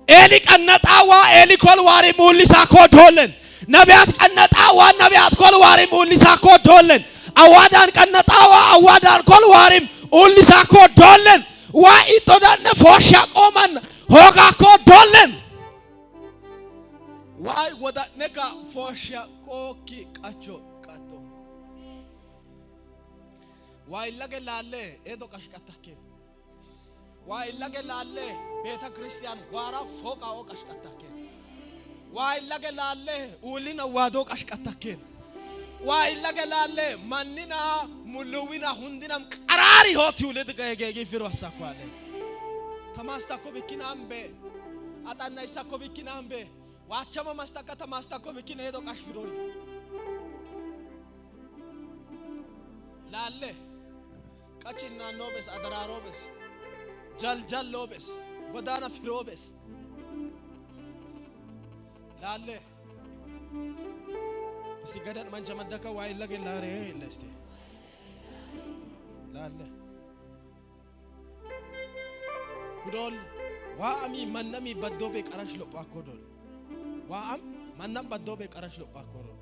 [SPEAKER 1] ኤሊ ቀነጣዋ ኤሊ ኮል ዋሪ ሙሊሳ ኮዶለን ነቢያት ቀነጣዋ ነቢያት ኮል ዋሪ ሙሊሳ ኮዶለን አዋዳን ቀነጣዋ አዋዳን ኮል ዋሪም ኡሊሳ ኮዶለን ዋ ኢጦ ዳነ ፎሼ ቆመን ሆጋ ኮዶለን ዋይ ወዳነካ ፎሼ ቆኪ ቃቾ ቃቶ ዋይ ለገ ላለ ኤዶ ቀሽቀታኬ ዋይ ለገ ላለ ቤተ ክርስቲያን ዋራ ፎቃ ኦ ቀሽቀታኬ ዋይ ለገ ላለ ኡሊና ዋዶ ቀሽቀታኬ ዋይ ለገ ላለ ማንና ሙሉዊና ሁንዲናም ቀራሪ ሆት ይውልድ ገጌ ፊሮ አሳኳለ ተማስታኮ ቢኪናምቤ አጣና ይሳኮ ቢኪናምቤ ዋቸመ ማስታካ ተማስታኮ ቢኪና ሄዶ ቀሽፍሮይ ላለ ቀቺና ኖቤስ አደራሮቤስ ጀልጀሎቤስ ጎዳና ፊሮቤስ ላለ እስቲ ገደድ መንቸ መደከ ዋይ ለገ ላሬ ለስቲ ላለ ኩዶል ዋአሚ መነሚ በዶቤ ቀረሽ ሎጳ ኮዶል ዋአም መነም በዶቤ ቀረሽ ሎጳ ኮዶል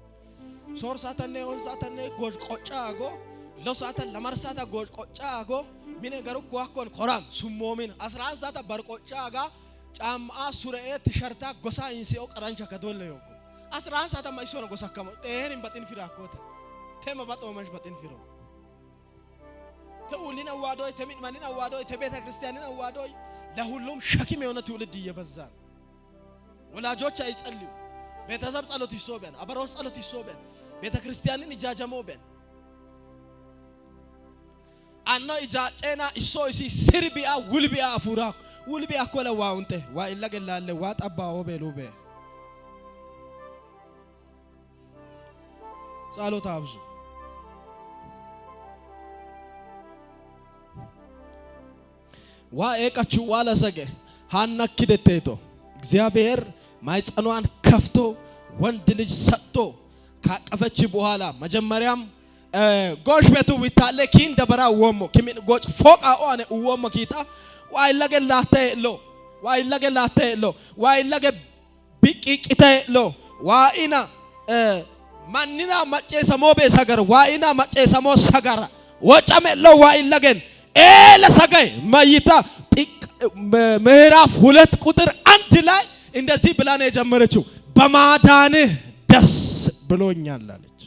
[SPEAKER 1] ሶር ሳተኔ ኦን ሳተኔ ጎጅ ቆጫ አጎ ሎ ሳተ ለመር ሳተ ጎጅ ቆጫ አጎ ሚነ ገሩ ኩዋኮን ኮራም ሱሞሚን 11 ሳተ በር ቆጫ አጋ ጫማ ሱረኤ ቲሸርታ ጎሳ ኢንሲኦ ቀራንቻ ከዶለ ዮኮ 11 ሳተ ማይሶ ነው ጎሳ ከሞ ጤሄን በጥን ፊራ ኮተ ተመ በጦመሽ በጥን ፊሮ ተውሊን አዋዶይ ተሚድማንን አዋዶይ ተቤተ ክርስቲያንን አዋዶይ ለሁሉም ሸክም የሆነ ትውልድ እየበዛ ነው። ወላጆች አይጸልዩ፣ ቤተሰብ ጸሎት ይሶበን፣ አበሮስ ጸሎት ይሶበን፣ ቤተክርስቲያንን ይጃጀሞበን አና ኢጃጨና እሶ እሲ ስርቢያ ውልቢያ አፉራ ውልቢያ ኮለ ዋውንቴ ዋ ኢለገላለ ዋ ጠባኦ ቤሉቤ ጸሎት አብዙ። ዋ ኤቀቹ ዋ ለሰገ ሀና ኪደቴቶ እግዚአብሔር ማይጸኗን ከፍቶ ወንድ ልጅ ሰጥቶ ካቀፈች በኋላ መጀመሪያም ጎሽ ቤቱ ዊታለ ኪን ደበራ ወሞ ኪሚን ጎጭ ፎቃ ኦአነ ወሞ ኪታ ዋይለገ ላተ ሎ ዋይለገ ላተ ሎ ዋይለገ ቢቂቂተ ሎ ዋኢና ማንና መጨሰሞ ቤ ሰገር ዋኢና መጨሰሞ ሰገራ ወጨመ ሎ ዋይለገን ኤለ ሰገይ መይታ ምዕራፍ 2 ቁጥር 1 ላይ እንደዚህ ብላ ነው የጀመረችው። በማዳንህ ደስ ብሎኛል አለች።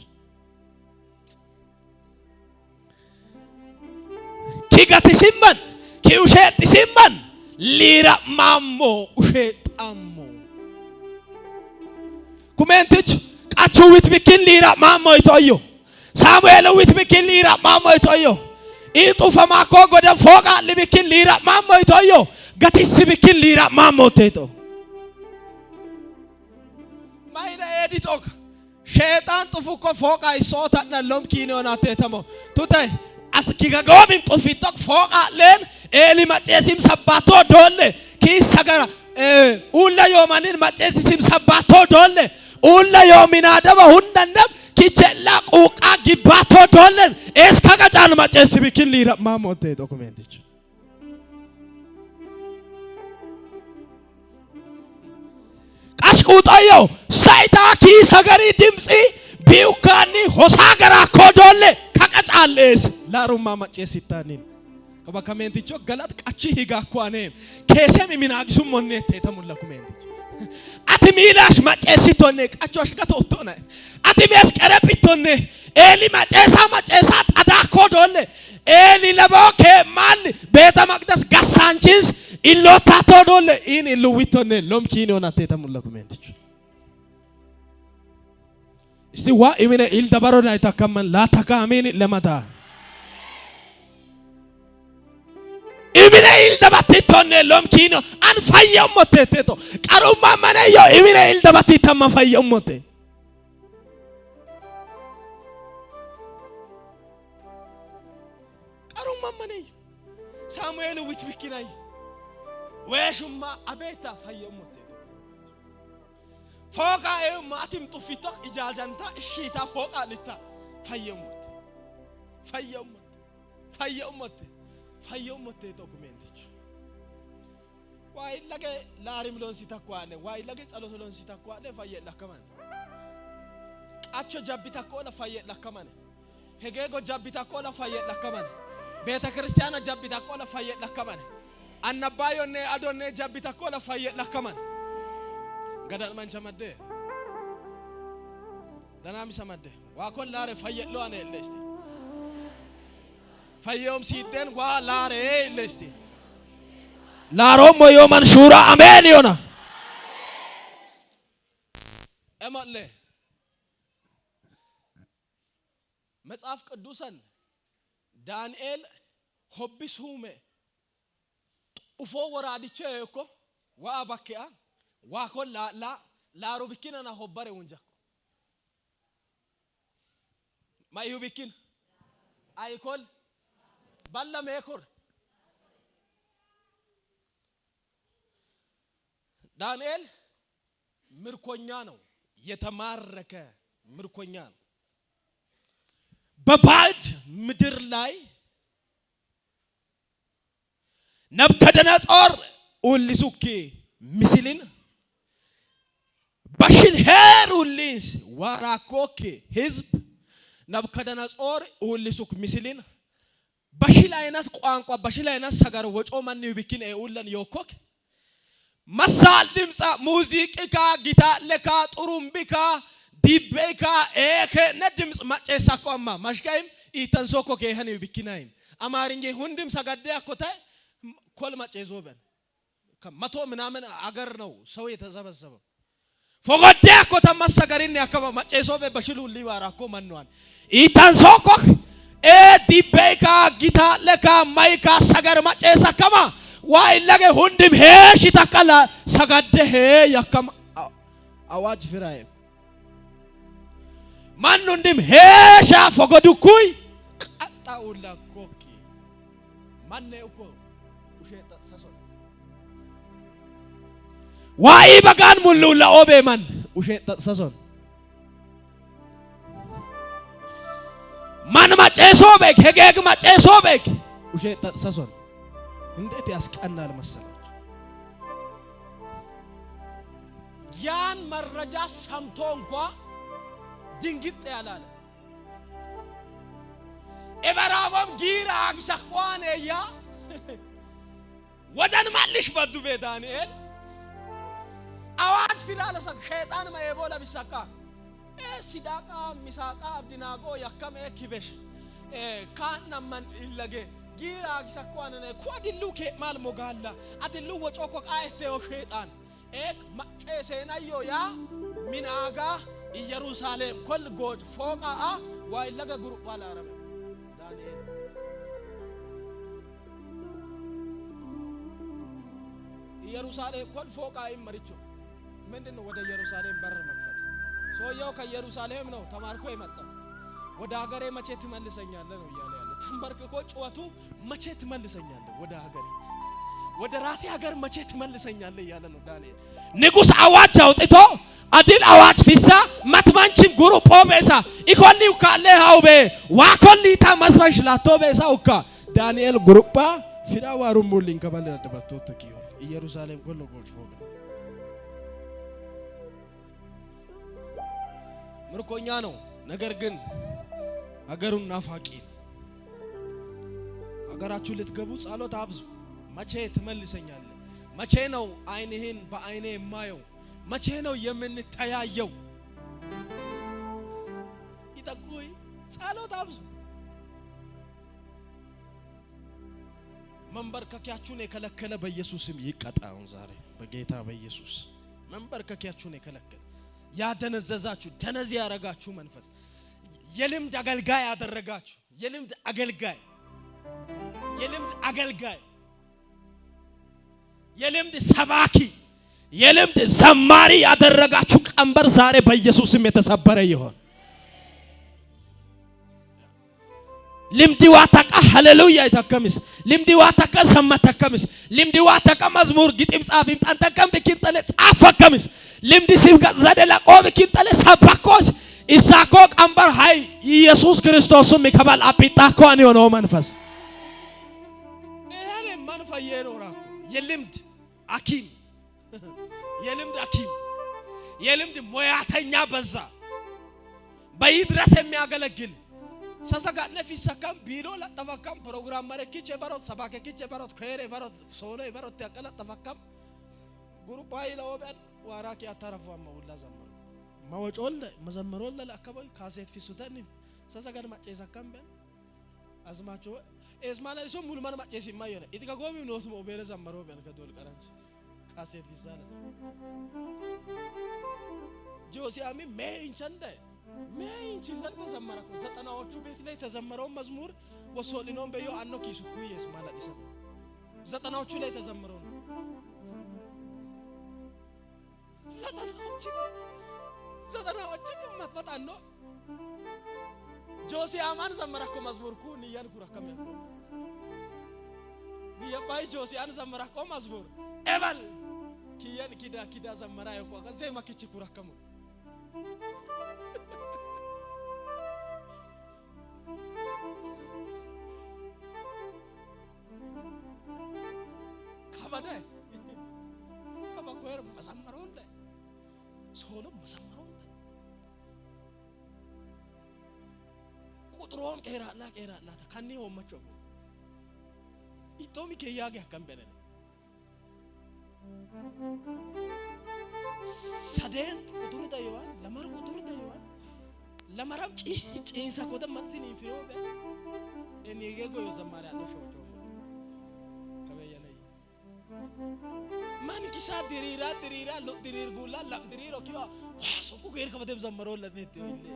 [SPEAKER 1] ኪገትሲመን ኪውሼጥሲመን ሊረማሞ ውሼጣሞ ኩሜንትች ቃቹ ዊትቢኪን ሊረማሞ ይቶዮ ሳሙኤል ዊትቢኪን ሊረማሞ ይቶዮ ኢጡፈማኮ ጎደ ፎቃ ሊቢኪን ሊረማሞ ይቶዮ ገቲስ ቢኪን ሊረማሞ ቴቶ ማይነ ኤዲጦክ ሸይጣን ጥፉኮ ፎቃ ይሶታና ሎም ኪኒዮና ቴተሞ ቱታይ አትኪጋጎሚም ጡፊቶክ ፎቃ leen ኤሊ maceesim sabbaatoo doolle kiisa gara ulla yoomanin maceesisim sabbaatoo doolle ulla yoominaadaba hundandam kichella quuqaa gibbaatoo doollen eeska qacaanu maceesi bikin liira maamote dokumentiች ቀሽቁጠየው ሳይታ ኪሰ ገሪ ድምፂ ቢውካኒ ሆሳ ገራ ኮዶሌ ከቀጫሌስ ላሩማ መጨሲታኒን ከበከሜንቲቾ ገላት ቀቺ ሂጋኳኔ ኬሴም ሚናግሱም ሞኔ ተሙላ ኩሜንቲቾ አቲ ሚላሽ መጨሲቶኔ ቀቾ አሽጋቶ ኦቶነ አቲ ሚያስ ቀረጲቶኔ ኤሊ መጨሳ መጨሳ ጣዳ ኮዶሌ ኤሊ ለቦ ከማል ቤተ መቅደስ ጋሳንቺንስ ኢሎታቶ ዶሌ ኢን ኢሉዊቶኔ ሎም ኪኒዮና ተሙላ ኩሜንቲቾ እስቲ ዋ ኢሚነ ኢል ደበሮ ናይታከመን ላተካሚን ለመታ ኢሚነ ኢል ደባቲቶኔ ሎም ኪኖ አን ፈየሞቴ ቴቶ ቀሩማ መነዮ ኢሚነ ኢል ደባቲተማ ፈየሞቴ ቀሩማ መነዮ ሳሙኤል ዊትቢኪናይ ወሽማ አቤታ ፈየሞቴ ፎቃ ማቲም ጡፊቶ ኢጃጃንታ እሺታ ፎቃ ልታ ፈየሞቴ ፈየሞቴ ፈየሞቴ ፈየሞቴ ዶኩሜንቲች ዋይለገ ላሪም ሎንሲ ተኳለ ዋይለገ ጸሎት ሎንሲ ተኳለ ፈየ ለከማን ቃቾ ጃቢ ተኮለ ፈየ ለከማን ሄጌጎ ጃቢ ተኮለ ፈየ ለከማን ቤተ ክርስቲያና ጃቢ ተኮለ ፈየ ለከማን አነባዮኔ አዶኔ ጃቢ ተኮለ ፈየ ለከማን ገዳል መንቸ መደ ደናሚ ሰመደ ዋኮን ላሬ ፈየሎ አነ ለስቲ ፈየውም ሲደን ዋ ላሬ ለስቲ ላሮሞ ዮመን ሹራ አሜን ዮና እመለ መጽሐፍ ቅዱሰን ዳንኤል ሆቢሱሜ ኡፎ ወራዲቼ እኮ ዋ ባኪያ ዋኮን ላ ላሩ ቢኪን አና ሆበሬ ውንጃኮ ማይሁ ቢኪን አይኮል ባላ ሜኮር ዳንኤል ምርኮኛ ነው፣ የተማረከ ምርኮኛ ነው። በባዕድ ምድር ላይ ናቡከደነጾር ኡሊሱኪ ምስልን በሽልሄር ኡሊንስ ዋራኮኪ ህዝብ ናቡከደነጾር ኡሊሱክ ምስልን በሽል አይነት ቋንቋ በሽል አይነት ሰገር ወጮ ማን ቢኪን ኡለን ዮኮክ መሳል ድምፃ ሙዚቅካ ጊታለካ ጥሩምቢካ ዲቤካ ኤከ ነ ድምፅ ማጨሳኮ አማ ማሽካይም ኢተንሶኮ ኬሀን ቢኪናይም አማርኛ ሁንድም ሰገደ አኮታይ ኮል ማጨዞ በን ከመቶ ምናምን አገር ነው ሰው የተሰበሰበው። Fogodde akko tammassa garinni akkama macceesoobe bashilu libaara akko mannuwan iitansookko ee dibbeyka gitaaleka mayka sagar macceesakkama waa illage hundim heeshi takkala sagadde hee yakkama አዋጅ ፍራዬ ማኑንድም ሄሻ fogodukuy ቀጣውላ ኮኪ ማነ እኮ ውሸ ሰሶ ዋኢ በጋን ሙሉላ ኦቤ ማን ውሸ ሰሶን ማን ማጨሶ ቤክ ሄጌግ ማጨሶ ቤክ ውሸ ሰሶን እንዴት ያስቀናል መሰላችሁ? ያን መረጃ ሰምቶ እንኳ ድንግጥ ያላለ ኤበራቦም ጊራ አግሰኳን ያ ወደን ማልሽ በዱቤ ዳንኤል አዋጅ ፊዳለሰ ሸይጣን ማየቦ ለቢሰካ ሲዳቃ ሚሳቃ አብዲናጎ ያከመ ኪበሽ ካናመን ኢለጌ ጊራ አግሰኳን ኩአድሉ ኬማል ሞጋላ አድሉ ወጮኮ ቃኤቴዮ ሸይጣን ኤክ ማጨሴናዮ ያ ሚናጋ ኢየሩሳሌም ኮል ጎጅ ፎቃአ ዋይለገ ጉሩባ ላረበ ዳንኤል ኢየሩሳሌም ኮል ፎቃ ይመርቾ ምንድን ነው? ወደ ኢየሩሳሌም በር መክፈት። ሰውየው ከኢየሩሳሌም ነው ተማርኮ የመጣው። ወደ ሀገሬ መቼ ትመልሰኛለህ ነው እያለ ያለ። ተንበርክኮ ጩኸቱ መቼ ትመልሰኛለህ ወደ ሀገሬ፣ ወደ ራሴ ሀገር መቼ ትመልሰኛለህ እያለ ነው ዳንኤል። ንጉሥ አዋጅ አውጥቶ አድል አዋጅ ፊሳ መትመንችን ጉሩ ፖቤሳ ኢኮሊ ውካሌ ሃውቤ ዋኮሊታ መስመሽ ላቶ ቤሳ ውካ ዳንኤል ጉሩባ ፊዳ ዋሩሙሊን ከበል ደበቶት ኪዮ ኢየሩሳሌም ኮሎ ጎጅ ፎጋ ምርኮኛ ነው። ነገር ግን ሀገሩን ናፋቂ። ሀገራችሁ ልትገቡ ጸሎት አብዙ። መቼ ትመልሰኛለህ? መቼ ነው ዓይንህን በዓይኔ የማየው? መቼ ነው የምንተያየው? ይጠቁይ ጸሎት አብዙ። መንበርከኪያችሁን የከለከለ በኢየሱስም ይቀጣ። አሁን ዛሬ በጌታ በኢየሱስ መንበርከኪያችሁን የከለከለ፣ ያደነዘዛችሁ፣ ደነዝ ያረጋችሁ መንፈስ፣ የልምድ አገልጋይ ያደረጋችሁ፣ የልምድ አገልጋይ፣ የልምድ አገልጋይ፣ የልምድ ሰባኪ፣ የልምድ ዘማሪ ያደረጋችሁ ቀንበር ዛሬ በኢየሱስም የተሰበረ ይሆን። ልምዲ ዋተቃ ሃሌሉያ ይተከምስ፣ ልምዲ ዋተቃ ሰመተከምስ፣ ልምዲ ዋተቃ መዝሙር ግጥም ጻፊም ጠንተከም ቢኪንጠለ ጻፈከምስ፣ ልምዲ ሲብጋ ዘደላ ቆብ ኪንጠለ ሰባኮስ ኢሳኮ ቀንበር ሃይ ኢየሱስ ክርስቶስም ይከባል አጲጣኮ አን የሆነው መንፈስ ይሄን መንፈየኖራ የልምድ አኪም፣ የልምድ አኪም፣ የልምድ ሙያተኛ በዛ በይድረስ የሚያገለግል ሰሰጋነ ፊሰካም ቢሮ ለጠፈካም ፕሮግራም መረኪቼ በሮት ሰባከ ኪቼ በሮት ከሬ በሮት ሶሎ በሮት ያቀለጠፈካም ጉሩፓይ ለኦበን ዋራኪ አታረፋማ ሁላ ዘመሩ ማወጮል መዘመሮል ለአካባቢ ካሴት ፊሱተን ሰሰጋን ማጨሰካም በን አዝማቾ ኤስማና ሶ ሙሉማን ማጨሲ ማየነ ኢትካ ጎሚ ኖት ሞቤለ ዘመሮ በን ከዶል ቀራንች ካሴት ፊሳለ ጆሲያሚ ሜንቸንደ ሜንችለን ተዘመረ እኮ ዘጠናዎቹ ቤት ላይ ተዘመረውን መዝሙር ወሶሊኖን በዮ አኖ ኪሱ ኩየስ ማለት ይሰ ዘጠናዎቹ ላይ ተዘምረው ነው። ዘጠናዎቹ ዘጠናዎቹ መጥመጣ ነው። ጆሲ አማን ዘመረ እኮ መዝሙር ኩ ንያን ኩራ ከመ ንየባይ ጆሲ አን ዘመረ እኮ መዝሙር ኤበል ኪያን ኪዳ ኪዳ ዘመራ ይቆ ከዘይ ማኪቺ ኩራ ከሙ ከበደ ከበኮር መሰመሮለ ሶሎ መሰመሮለ ቁጥሮም ቄራላ ቄራላ ከኒ ሆመቾ ኢቶሚ ከያገ አከም በለለ ሰደን ቁጥሩ ደይዋን ለመር ቁጥሩ ደይዋን ለመራም ጪንሳ ኮተ መጥሲኒ ፊዮ በ እኔ ጎዮ ዘማሪ አለ ሾጆ ከበየነይ ማንኪሳ ድሪራ ድሪራ ድሪር ጉላ ለም ድሪሮ ኪዋ ዋሶኩ ገር ከበደም ዘመሮ ለኔት ይለ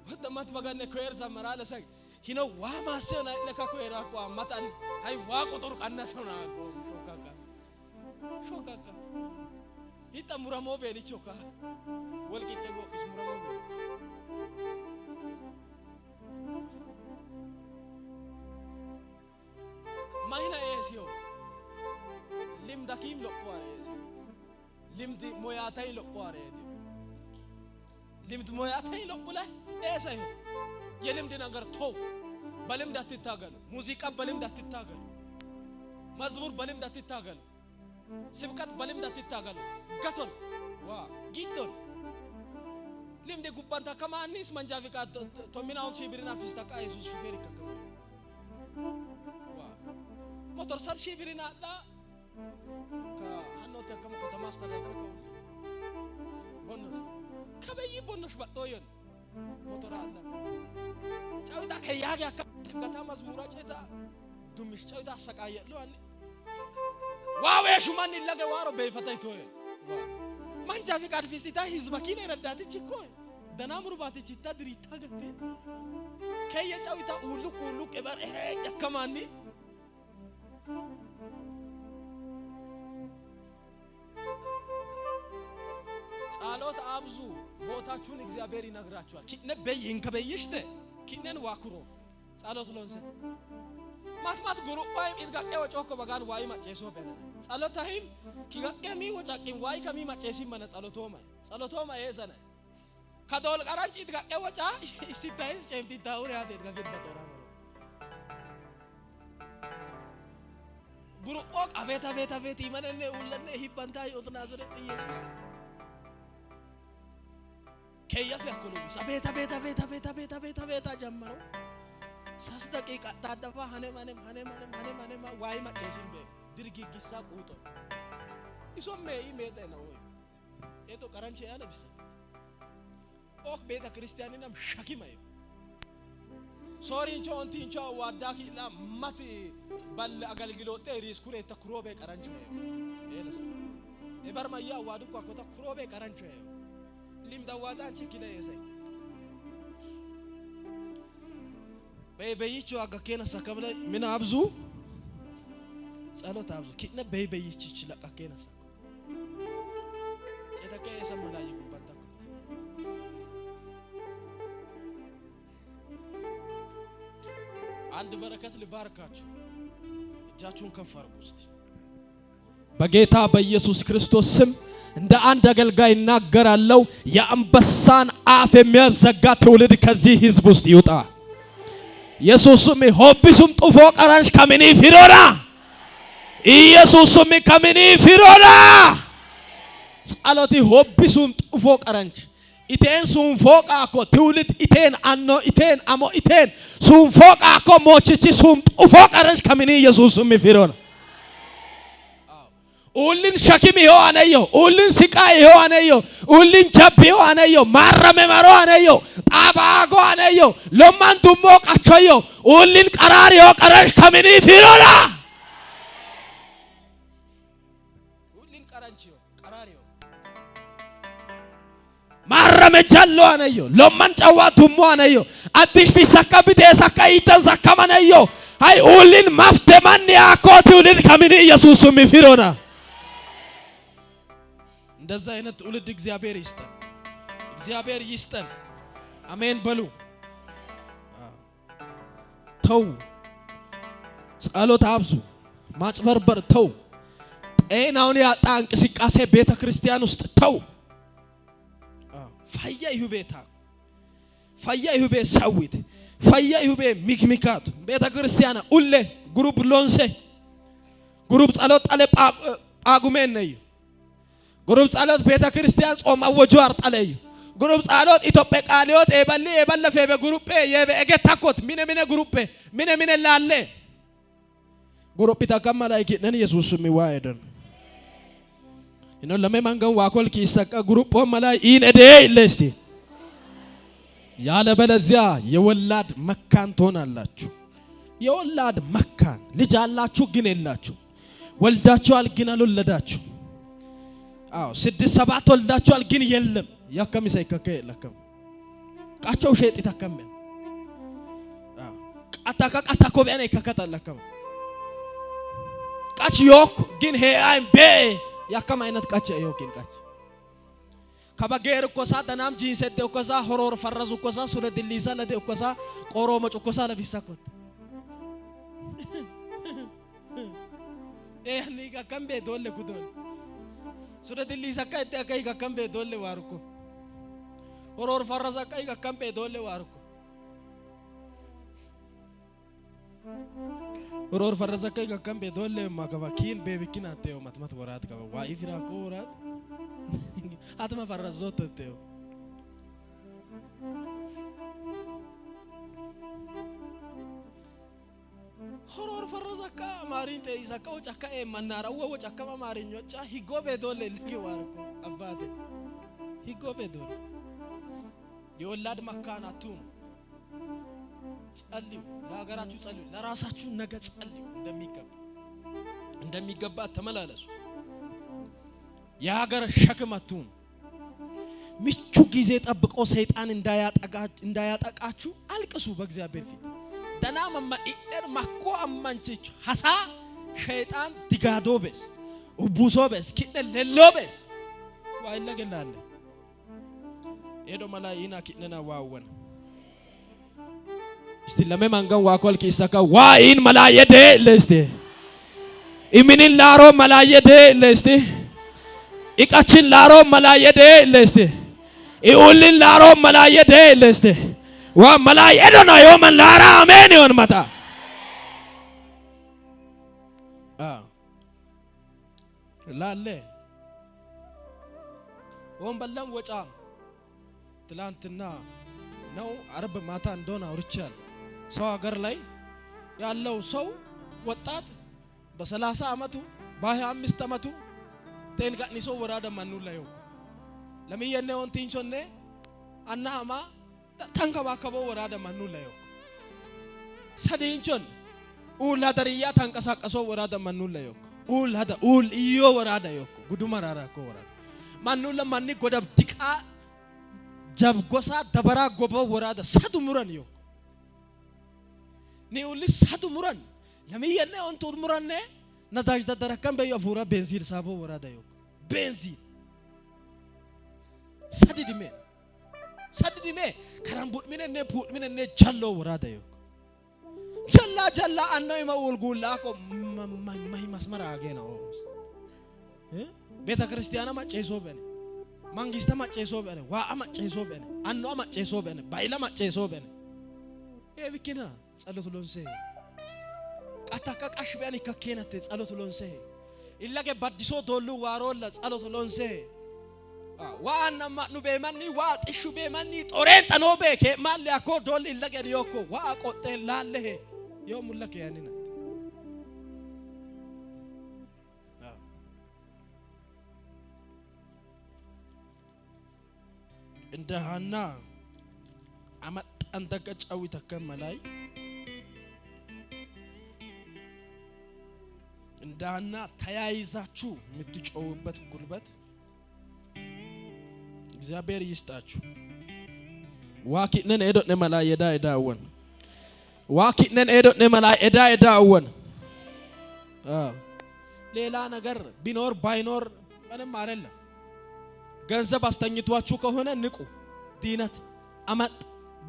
[SPEAKER 1] ወተማት በጋነ ኮየር ዘመራ ለሰግ ሂኖ ዋ ማሰና ለካ ኮየራ ኮ አማታን ሃይ ዋ ቁጥር ቀነሰውና ሾካካ ሾካካ ይጣ ሙራሞ ቤሊቾካ ወልቂጤ ጎብስ ሙራሞ ቤል ማይና ኤሲዮ ሊምዳኪም ሎፖ አሬሲ ሊምዲ ሞያታይ ሎፖ አሬዲ ልምድ ሞያታይ ሎፖ ላይ ኤሳዩ የልምድ ነገር ተው። በልምድ አትታገሉ። ሙዚቃ በልምድ አትታገሉ። መዝሙር በልምድ አትታገሉ። ስብከት በልምድ አትታገሉ። ገቶን ዋ ጊዶን ልምድ ጉባንታ ከማኒስ መንጃ ፍቃድ ቶሚናውን ሺህ ብርና ፊስታቃ ኢየሱስ ሹፌር ይከከሙ ዋ ሞተር ሰት ሺህ ብርና ላ ከሀኖት ያከሙ ከተማ አስተዳደር ከሁሉ ቦኖሽ ከበይ ቦኖሽ ባጦዮን ሞተር አለ ጫዊታ ከያጋ ከታ መዝሙራ ጨታ ዱምሽ ጫዊታ አሰቃየሉ አለ ዋው የሹማን ይለገ ዋሮ በይፈታይ ቶይ መንጃ ፍቃድ ፊስታ ህዝብ መኪና ይረዳትች እኮ ደናምሩ ባትች ታ ድሪታ ገቴ ከየ ጫዊታ ኡሉክ ኡሉክ ኤበር ያከማኒ ጸሎት አብዙ። ቦታችሁን እግዚአብሔር ይነግራችኋል። ኪነ በይ እንከበይሽተ ኪነን ዋኩሮ ጸሎት ሎንሰ ማትማት ጉሩባይም ኢድጋቄ ወጮኮ በጋን ዋይ ማጨሶ በነነ ጸሎታሂም ኪጋቄሚ ወጫቂም ዋይ ከሚ ማጨሲ መነ ጸሎቶማ ጸሎቶማ የሰነ ከዶል ቀራንጭ ኢድጋቄ ወጫ ሲታይስ ጨምቲ ታውሪ ያተ ኢድጋቄ በጦራ ጉሩጶቅ አቤት አቤት አቤት ይመነነ ውለነ ሂባንታ ዮትናዝሬት ኢየሱስ ከያፍ ያኮሎስ አቤት አቤት አቤት አቤት አቤት አቤት አቤት ጀመረው ሳስ ደቂቃ ታደፋ ሀኔም ሀኔም ሀኔም ሀኔም ሀኔም ሀኔም ዋይ ማጨሲን በ ድርጊጊሳ ቁጦ iso me'i meedena ወይ ኤቶ ቀረንቼ ያለ ቢሰ ኦክ ቤተ ክርስቲያኒናም ሸኪማዩ ሶሪንቾ ኦንቲንቾ ዋዳኪ ላ ማቲ ባለ አገልግሎቴ ሪስኩሬ ተኩሮቤ ቀረንቾ ኤለስ ኤበርማያ ዋዱ ኳኮታ ኩሮቤ ቀረንቾ ሊምዳ ዋዳንቺ ኪለ የሰይ በይበይቹ አጋኬና ሰከምለ ምን አብዙ ጸሎት አብዙ ኪነ በይበይች ለቃኬና ሰ ጨተከ የሰመና ይጉባታ አንድ በረከት ልባርካችሁ። እጃችሁን ከፍ አድርጉ እስቲ። በጌታ በኢየሱስ ክርስቶስ ስም እንደ አንድ አገልጋይ እናገራለሁ። የአንበሳን አፍ የሚያዘጋ ትውልድ ከዚህ ህዝብ ውስጥ ይውጣ። ኢየሱስም ሆቢሱም ጡፎ ቀራንሽ ከሚኒ ፊሮና ኢየሱስም ከሚኒ ፊሮና ጸሎቲ ሆቢሱም ጡፎ ቀራንሽ ኢቴን ሱንፎቃ ኮ ትውልድ ኢቴን አኖ ኢቴን አሞ ኢቴን ሱንፎቃ ኮ ሞችቺ ሱም ጡፎ ቀረሽ ከሚኒ ኢየሱስም ፊሮና ኡልን ሸኪም ይሆ አነዮ ኡልን ስቃይ ይሆ አነዮ ኡልን ጀብ ይሆ አነዮ ማረመ መሮ አነዮ ጣባጎ አነዮ ሎማን ዱሞ ቀቾዮ ኡልን ቀራር ይሆ ቀረሽ ከሚኒ ፊሮና ኡልን ቀረንቺዮ ቀራሪዮ ማረመ ጃሎ አነዮ ሎማን ጨዋ ቱሞ አነዮ አዲሽ ፊሰካ ቢቴ ሰካ ኢተን ሰከመነዮ ሃይ ኡልን ማፍቴ ማን ያኮ ትውልድ ከሚኒ ኢየሱስም ፊሮና እንደዛ አይነት ትውልድ እግዚአብሔር ይስጠን፣ እግዚአብሔር ይስጠን። አሜን በሉ። ተው፣ ጸሎት አብዙ፣ ማጭበርበር ተው፣ ጤናውን ያጣ እንቅስቃሴ ቤተ ክርስቲያን ውስጥ ተው። ፈያ ይሁቤታ ፈያ ይሁቤ ሰዊት ፈያ ይሁቤ ሚክሚካቱ ቤተ ክርስቲያን ኡሌ ግሩፕ ሎንሴ ግሩፕ ጸሎት ጣለ ጳጉሜን ነዩ ግሩፕ ጸሎት ቤተ ክርስቲያን ጾም አወጁ አርጠለዩ ግሩፕ ጸሎት ኢትዮጵያ ቃሊዮት ኤበሊ ኤበለፈ በግሩፕ የበ ኤገታኮት ሚነ ሚነ ግሩፕ ሚነ ሚነ ላለ ግሩፕ ተከማ ላይ ኪነን ኢየሱስ ሚዋይደን ኢኖ ለሜ ማንገን ዋኮል ኪሰቀ ግሩፕ መላይ ኢን ኤዴ ኢለስቲ ያለበለዚያ የወላድ መካን ትሆናላችሁ። የወላድ መካን ልጅ አላችሁ ግን የላችሁ። ወልዳችኋል ግን አልወለዳችሁ። አዎ 6 7 ወልዳችኋል ግን የለም። ያከም ሳይከከ የለከም ቃቸው ሸጥ ይታከም ቃታካ ቃታኮ ቢያነ ይከከታለከም ቃች ዮክ ግን ሄአይም ቤ ያከም አይነት ቃች ዮክን ቃች ከበጌር እኮሳ ደናም ጂንሰደ እኮሳ ሆሮር ፈረሱ እኮሳ ሱረ ድሊሳ ለደ እኮሳ ቆሮ መጭ እኮሳ ለቢሳ ኮት ኤህኒ ከከም ቤ ዶለ ጉዶል ሱረ ድሊሳ ከ እተ ከይ ከከም ቤ ዶለ ዋርኮ ሆሮር ፈረሳ ከይ ከከም ቤ ዶለ ዋርኮ ሆሮር ፈረሳ ከይ ከከም ቤ ዶለ ማከባ ኪን ቤቢኪን አቴው መትመት ወራት ከባ ዋኢ ፍራኮ ወራት አትመ ፈረዞት ተቴው ሆሮር ፈረሰካ አማሪን ተይሰካ ወጫካ መናራ ወጫካ አማሪኞጫ ሂጎ ቤዶለ ልኪ ዋርኮ አባቴ ሂጎ ቤዶለ የወላድ መካን አትሁኑ። ጸልዩ፣ ለሀገራችሁ ጸልዩ፣ ለራሳችሁ ነገ ጸልዩ። እንደሚገባ ተመላለሱ። የሀገር ሸክም አትሁኑ። ምቹ ጊዜ ጠብቆ ሰይጣን እንዳያጠቃችሁ አልቅሱ በእግዚአብሔር ፊት። ደና መማ ኢደር ማኮ አማንቺች ሀሳ ሸይጣን ዲጋዶ ቤስ ኡቡሶ ቤስ ኪደ ሌሎ ቤስ ዋይለ ገላለ ኤዶ መላ ኢና ኪነና ዋወነ እስቲ ለሜ ማንገን ዋኮል ኪሰካ ዋኢን መላየደ ለስቲ ኢሚኒን ላሮ መላየደ ለስቲ ኢቃችን ላሮ መላየደ ለስቲ ኢኡልን ላሮ መላየደ ለስቲ ዋ መላየዶ ነው ዮመን ላራ አሜን ይሆን መጣ ላለ ወንበለም ወጫ ትላንትና ነው አርብ ማታ እንደሆነ አውርቻለሁ። ሰው ሀገር ላይ ያለው ሰው ወጣት በ30 አመቱ በ25 አመቱ ቴንጋኒሶ ወራዳ ማኑ ላይ ዮኮ ለሚየነ ወንቲንቾኔ አናማ ተንከባከበው ወራዳ ማኑ ላይ ዮኮ ሰዲንቾን ኡላ ደርያ ተንቀሳቀሶ ወራዳ ማኑ ላይ ዮኮ ኡል ሀዳ ኡል ኢዮ ወራዳ ዮኮ ጉዱመራራ ኮ ወራዳ ማኑ ለማኒ ጎዳብ ዲቃ ጀብጎሳ ደበራ ጎበ ወራዳ ሰዱ ሙረን ዮኮ ኒኡሊ ሰዱ ሙረን ለሚየነ ወንቱ ሙረነ ነዳጅ ደደረከን በዩ አፉራ ቤንዚል ሳቦ ወራዳ ዮኮ ቤንዚል ሰድድሜ ሰድድሜ ከረምቡድሚነኔ ፑድሚነኔ ጀሎ ወራዳ ዮኮ ጀላ ጀላ አነው ይመውል ጉላ ኮ ማይ መስመር አገና ቤተ ክርስቲያና ማጨሶ በነ መንግስት ማጨሶ በነ ዋ ማጨሶ በነ አኖ ማጨሶ በነ ባይላ ማጨሶ በነ ኤብኪና ጸሎት ሎንሴ ቃታካ ቃሽ በያን ከኬነቴ ጸሎት ሎንሴ ኢላገ ባዲሶ ዶሉ ዋሮላ ጸሎት ሎንሴ ዋና ማኑ ቤማኒ ዋ ጥሹ ቤማኒ ጦሬን ጠኖ ቤኬ ማለ አኮ ዶል ኢላገ ዲዮኮ ዋ ቆጤ ላለሄ ዮ ሙላከ ያኒና እንደ ሀና አመጣን ተቀጫዊ ተከመላይ እንደ ሀና ተያይዛችሁ የምትጮውበት ጉልበት እግዚአብሔር ይስጣችሁ። ዋኪነን ኤዶነ መላ የዳ ኤዳወን ዋኪነን ኤዶነ መላ ኤዳ ኤዳወን ሌላ ነገር ቢኖር ባይኖር ምንም አይደለም። ገንዘብ አስተኝቷችሁ ከሆነ ንቁ። ዲነት አመጥ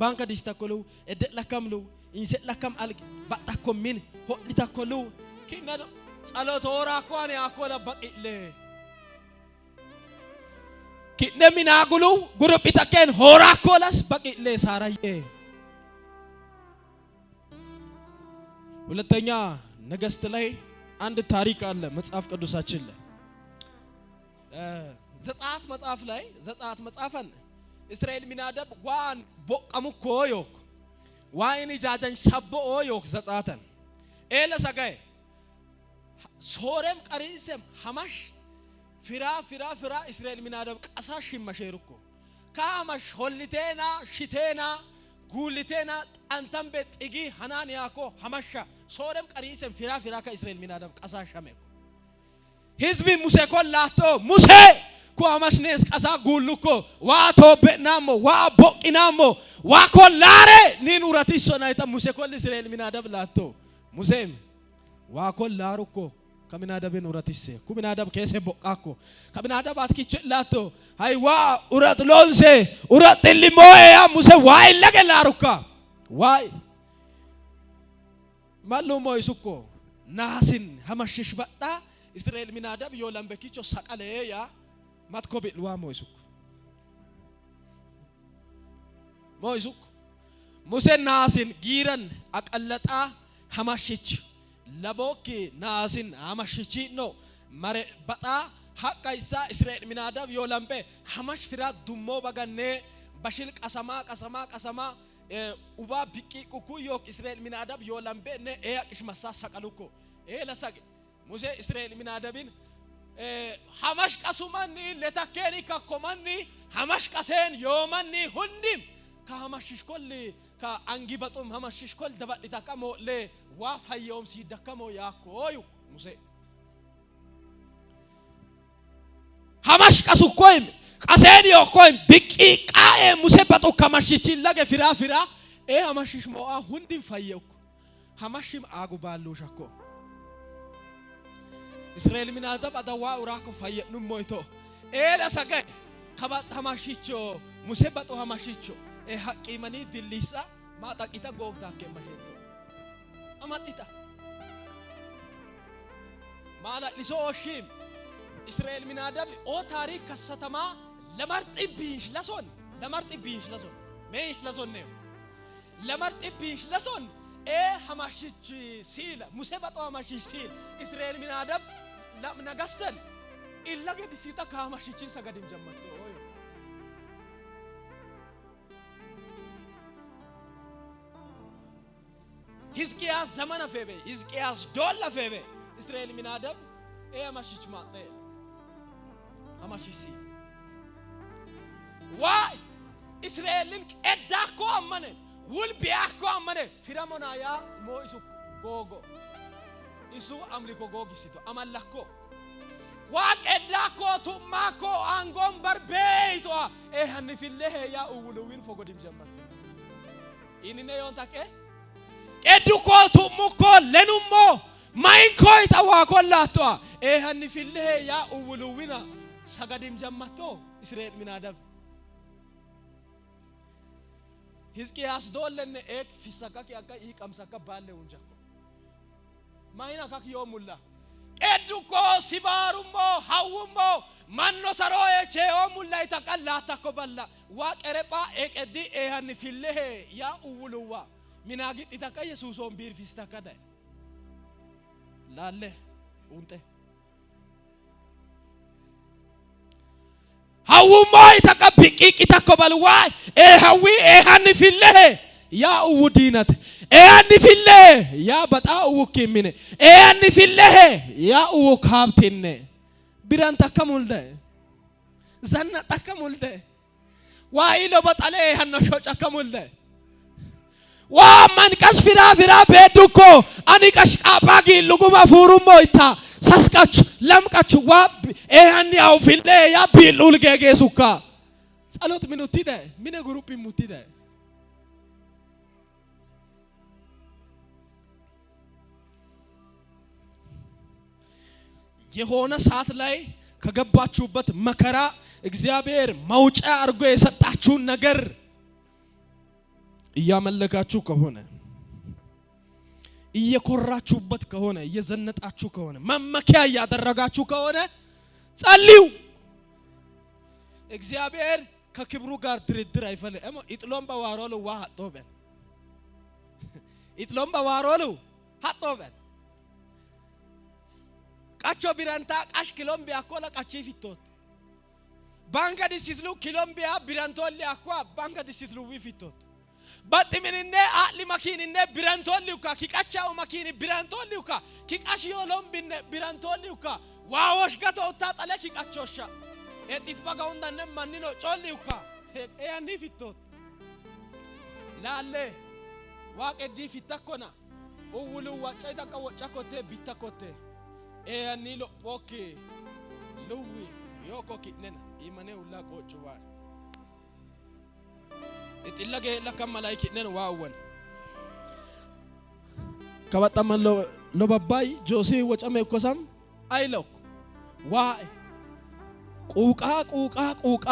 [SPEAKER 1] ባንከ ዲስተኮሉ እደለከምሉ ኢንሰለከም አልግ ባጣኮ ሚን ሆሊተኮሉ ኪነ ጸሎት ሆራ ኮኔ አኮለ በቂሌ ኪነ ሚናጉሉ ጉርብተከን ሆራ ኮለስ በቂሌ ሳራዬ። ሁለተኛ ነገሥት ላይ አንድ ታሪክ አለ መጽሐፍ ቅዱሳችን ላይ ዘጸአት መጽሐፍ ላይ ዘጸአት መጽሐፈን እስራኤል ሚናደብ ዋን ቦቀሙ ኮዮክ ዋይን ጃጀን ሰቦ ኦዮክ ዘጸአተን ኤለ ሰጋይ ሶሬም ቀሪንሴም ሀማሽ ፍራ ፍራ ፍራ እስራኤል ሚናደብ ቀሳ ሽመሸርኮ ካማሽ ሆሊቴና ሽቴና ጉልቴና ጣንተን ቤት ጥጊ ሐናንያኮ ሐመሻ ሶደም ቀሪሰን ፊራ ፊራ ከእስራኤል ሚናደም ቀሳሸመ ህዝቢ ሙሴ ኮላቶ ሙሴ ኩ አማሽኔስ ቀሳ ጉልኮ ዋ ቶቤናሞ ዋ ቦቂናሞ ዋ ኮላሬ ኒን ኡረቲሶ ናይታ ሙሴ ኮል እስራኤል ሚናደብ ላቶ ሙሴም ዋ ኮላሩኮ ከሚናደብን ኡረቲሴ ኩሚናደብ ኬሴ ቦቃኮ ከሚናደብ አትኪች ላቶ ሃይ ዋ ኡረት ሎንሴ ኡረት ጥሊሞኤ ያ ሙሴ ዋይ ለገ ላሩካ ዋይ ማሉ ሞይሱኮ ናሲን ሀመሽሽ በጣ እስራኤል ሚናደብ ዮላምበኪቾ ሰቀለ ያ ማትኮ ቢልዋ ሞይሱኮ ሞይሱኮ ሙሴ ናሲን ጊረን አቀለጣ ሀማሽች ለቦኪ ናሲን ሀማሽቺ ነው መሬ በጣ ሀቃ ይሳ እስራኤል ሚናደብ ዮላምበ ሀማሽ ፍራ ዱሞ በገኔ በሽል ቀሰማ ቀሰማ ቀሰማ ኡባ ቢቂ ቁኩ ዮክ እስራኤል ሚናደብ ዮላምበ ነ ኤ ቅሽ መሳ ሰቀሉኮ ኤ ለሰቅ ሙሴ እስራኤል ሚናደብን ሀማሽ ቀሱማኒ ለታኬኒ ከኮማኒ ሀማሽ ቀሴን ዮማኒ ሁንዲም ከሀማሽሽ ኮል ከአንጊ በጡም ሀማሽሽ ኮል ደባድታ ቀሞ ለ ዋ ፈየውም ሲደከሞ ያኮዩ ሙሴ ሀማሽ ቀሱ ኮይም ቀሴን ዮኮይም ቢቂ ቃኤ ሙሴ በጡ ከማሽቺ ለገ ፊራ ፊራ ኤ ሀማሽሽ ሞአ ሁንዲም ፈየውኩ ሀማሽም አጉ ባሉሸኮ እስራኤል ሚናደብ አዳዋ ኡራኮ ፈየኑ ሞይቶ ኤለ ሰገ ከባ ሀማሽቾ ሙሴ በጡ ሀማሽቾ ኤ ሀቂመኒ ድሊሳ ማጣቂታ ጎግታኬ ማሸቶ አማጢታ ማላሊሶ ኦሺም እስራኤል ሚናደብ ኦ ታሪክ ከሰተማ ለመርጥ ቢንሽ ለሶን ለመርጥ ቢንሽ ለሶን ሜንሽ ለሶን ነው ለመርጥ ቢንሽ ለሶን ኤ ሀማሽች ሲል ሙሴ በጦ ሀማሽች ሲል እስራኤል ሚናደብ ለምነገስተን ኢለገ ዲሲታ ከሀማሽችን ሰገድም ጀመቶ ሕዝቅያስ ዘመነ ፌቤ ሕዝቅያስ ዶላ ፌቤ እስራኤል ሚናደብ ኤ ሀማሽች ማጠ ሀማሽች ሲል ዋ እስራኤልን ቄዳኮ አመነ ውል ቢያኮ አመነ ፊራሞናያ ሞ isu ጎጎ isu አምልኮ ጎጊሲቶ አማላኮ ዋ ቄዳኮ ቱማኮ አንጎን በርቤይቶ ኤ ሀኒፊሌ ያ እውልዊን ፎጎዲም ጀመተ ኢንኔ ዮን ታቄ ቄዱኮ ቱሙኮ ለኑሞ ማይንኮ ይጠዋ ኮላቷ ኤ ሀኒፊሌ ያ እውልዊና ሰገዲም ጀመቶ እስራኤል ሚናደብ ሕዝቅያስ ዶለነ ኤክ ፊሰካ ኪያካ ኢ ቀምሰካ ባለ ውንጃኮ ማይና ካክ ዮሙላ ቄዱኮ ሲባሩሞ ሀውሞ ማኖ ሰሮዬ ቼኦ ሙላ ይተቀላታኮ በላ ዋ ቀረጳ ኤቀዲ ኤሃን ፊለሄ ያ እውልዋ ሚናግጥ ተቀ ኢየሱሶን ቢር ፊስተከ ደ ላለ ኡንጤ ሀውሞ ይተቀ ቢቂቂ ተኮ በልዋ ኤ ሀዊ ኤሃን ፊለሄ ያ እው ዲነት ኤሃን ፊለሄ ያ በጣ እው ኪሚነ ኤሃን ፊለሄ ያ እው ካብቲነ ቢራን ተከ ሙልደ ዘና ተከ ሙልደ ዋኢሎ በጠሌ ኤሃኖ ሾጨከ ሙልደ ዋ መንቀስ ፊራ ፊራ ቤዱኮ አኒ ቀሽ ቃጳ ጊሉጉማ ፉሩሞ ይታ ሰስቀች ለምቀች ዋ ኤሃኒ አው ፊሌ ያ ቢሉል ጌጌሱካ ጸሎት ሚኑቲ ደ ሚነ ግሩፕ ሙቲ ደ የሆነ ሰዓት ላይ ከገባችሁበት መከራ እግዚአብሔር መውጫ አድርጎ የሰጣችሁን ነገር እያመለካችሁ ከሆነ፣ እየኮራችሁበት ከሆነ፣ እየዘነጣችሁ ከሆነ፣ መመኪያ እያደረጋችሁ ከሆነ ጸልዩ። እግዚአብሔር ከክብሩ ጋር ድርድር አይፈልግም። ኢጥሎም በዋሮሉ ዋ ሀጦበን ኢጥሎም በዋሮሉ ሀጦበን ቃቾ ቢራንታ ቃሽ ኪሎምቢያ ኮላ ቃቺ ፊቶት ባንከ ዲሲትሉ ኪሎምቢያ ቢራንቶሊ አኳ ባንከ ዲሲትሉ ዊ ፊቶት ባጥሚንኔ አሊ መኪንኔ ቢራንቶሊውካ ኪቃቻው መኪኒ ቢራንቶሊውካ ኪቃሽ ዮሎምቢነ ቢራንቶሊውካ ዋዎሽ ገቶ ኡታ ጠለ ኪቃቾሻ ኤጢት በጋውንዳነ ማኒኖ ጮሊውካ ኤያኒ ፊቶት ላለ ዋቀዲ ፊታኮና ኡውሉ ዋጫይታ ቀወጫኮቴ ቢታኮቴ ኤያኒ ሎፖኬ ሉዊ ዮኮ ኪነና ኢማኔ ሁላ ቆጭዋ ኢጥላገ ለከመላይ ኪነን ዋወን ከባጣመን ሎባባይ ጆሲ ወጨሜ ኮሳም አይለክ ዋ ቁቃ ቁቃ ቁቃ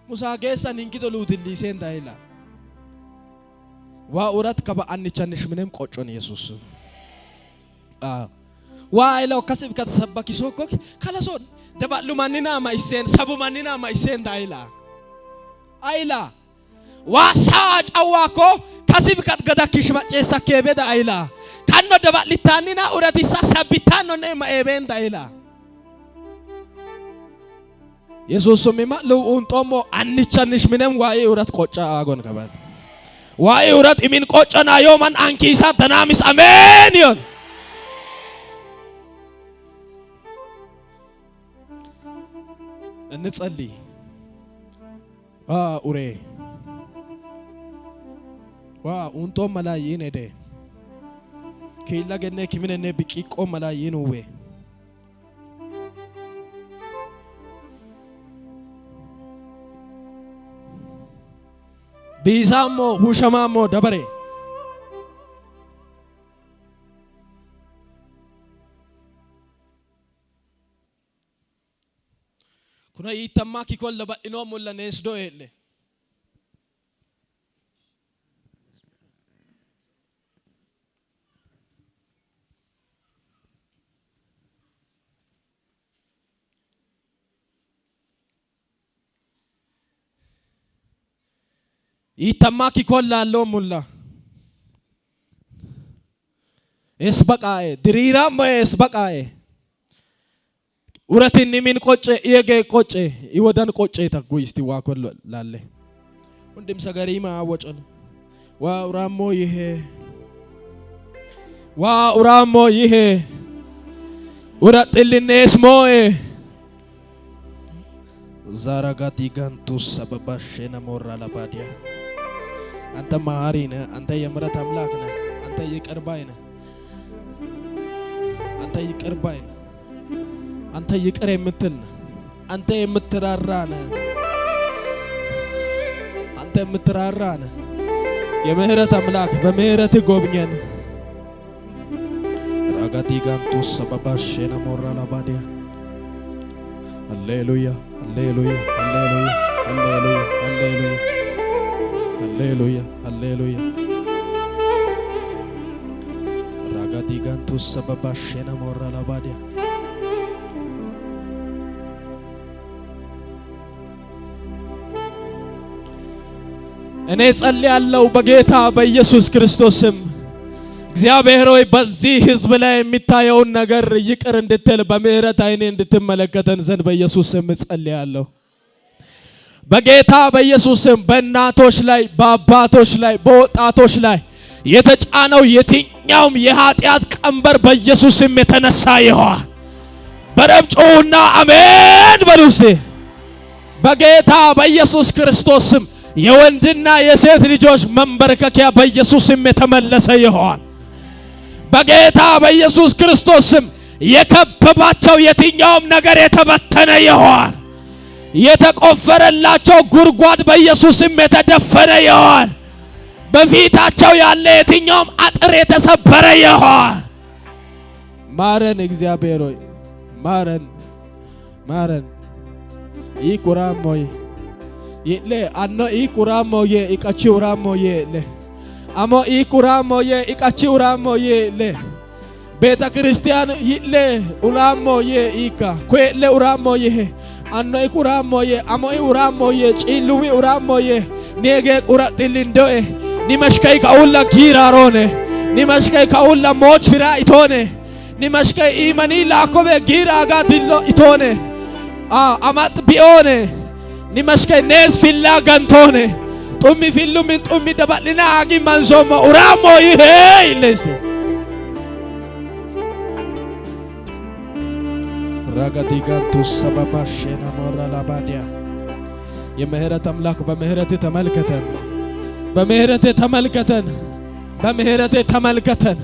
[SPEAKER 1] ሙሳ ጌሰን እንግዶ ሉትሊሴን ዳይላ ዋ ኡረት ከባ አንቸንሽ ምንም ቆጮን ኢየሱስ ዋ አይለው ከስብ ከተሰበኪ ሶኮክ ከለሶን ደባሉ ማንና ማይሴን ሰቡ ማንና ማይሴን ዳይላ አይላ ዋ ሳ ጫዋኮ ከስብ ከትገዳኪሽ ማጨሳ ከበዳ አይላ ካኖ ደባልታኒና ኡረቲሳ ሰቢታኖ ነ ማኤቤን ዳይላ ኢየሱስ ሚማ ለው ኡንጦሞ አንቸንሽ ምንም ዋይ ኡረት ቆጫ አጎን ከባል ዋይ ኡረት ኢሚን ቆጨና ዮማን አንኪሳ ተናሚስ አሜን ይሆን እንጸልይ። ዋ ኡሬ ዋ ኡንጦ መላይን ሄደ ኪላ ገነ ኪምነነ ቢቂቆ መላይን ውዌ ቢሳሞ ሁሸማሞ ደበሬ ኩነ ይተማ ኪኮል ለባኢኖ ሙለ ኔስዶ ኤለ ይተማ ኪኮል ላለው ሙላ ኤስ በቃኤ ድሪራሞ ኤስ በቃኤ ኡረትን ሚን ቆጨ የገ ቆጨ ይወደን ቆጨ ተጉይስቲ ዋኮል ላለ ወንድም ሰገሪማ ወጨን ዋ ኡራሞ ይሄ ዋ ኡራሞ ይሄ ኡረጥልኔስ ሞኤ ዛራጋ ዲጋንቱ ሰበባ ሼነ ሞራ ለባዲያ አንተ መሐሪ ነህ። አንተ የምሕረት አምላክ ነህ። አንተ ይቅር ባይ ነህ። አንተ ይቅር ባይ ነህ። አንተ ይቅር የምትል ነህ። አንተ የምትራራ ነህ። አንተ የምትራራ ነህ። የምህረት አምላክ በምህረት ጎብኘን። ራጋዲጋንቱ ሰበባ ሼነ ሞራ ለባዲያ ሃሌሉያ ሃሌሉያ ሃሌሉያ ሃሌሉያ ሃሌሉያ ሃሌሉያ ሃሌሉያ ራጋዲጋንቱ ሰበባ ሼነ ሞራ ለባዲያ እኔ ጸልያለሁ በጌታ በኢየሱስ ክርስቶስ ስም እግዚአብሔር ሆይ በዚህ ሕዝብ ላይ የሚታየውን ነገር ይቅር እንድትል በምህረት ዓይኔ እንድትመለከተን ዘንድ በኢየሱስ ስም ጸልያለሁ። በጌታ በኢየሱስ ስም በእናቶች ላይ፣ በአባቶች ላይ፣ በወጣቶች ላይ የተጫነው የትኛውም የኃጢአት ቀንበር በኢየሱስ ስም የተነሳ ይሆን። በደምብ ጩኹና አሜን በሉ እስቲ። በጌታ በኢየሱስ ክርስቶስ ስም የወንድና የሴት ልጆች መንበርከኪያ በኢየሱስ ስም የተመለሰ ይሆን። በጌታ በኢየሱስ ክርስቶስ ስም የከበባቸው የትኛውም ነገር የተበተነ ይሆን። የተቆፈረላቸው ጉድጓድ በኢየሱስ ስም የተደፈነ ይሆን። በፊታቸው ያለ የትኛውም አጥር የተሰበረ ይሆን። ማረን እግዚአብሔር ሆይ ማረን፣ ማረን። ይቁራሞይ ይለ አኖ ይቁራሞዬ ይቀቺ ውራሞዬ ለ አሞ ይቁራሞዬ ይቀቺ ውራሞዬ ለ ቤተ ክርስቲያን ይለ ኡራሞዬ ይካ ኩለ ኡራሞዬ አኖ ይቁራሞዬ አሞ ኡራሞዬ ጪሉዊ ኡራሞዬ ኔጌ ቁራጥልንዶኤ ኒመሽከይ ከኡላ ጊራሮኔ ኒመሽከይ ከኡላ ሞች ፍራ ኢቶኔ ኒመሽከይ ኢመኒ ላኮቤ ጊራጋ ድሎ ኢቶኔ አማጥ ቢኦኔ ኒመሽከይ ኔስ ፊላ ገንቶኔ ጡሚ ፊሉ ምን ጡሚ ደባልና አጊ መንሶሞ ኡራሞ ይሄ ይለስተ ራጋዲጋንቱ ሰበባ ሼና ሞራ ላባዲያ የምህረት አምላክ በምህረት ተመልከተን። በምህረትህ ተመልከተን። በምህረትህ ተመልከተን።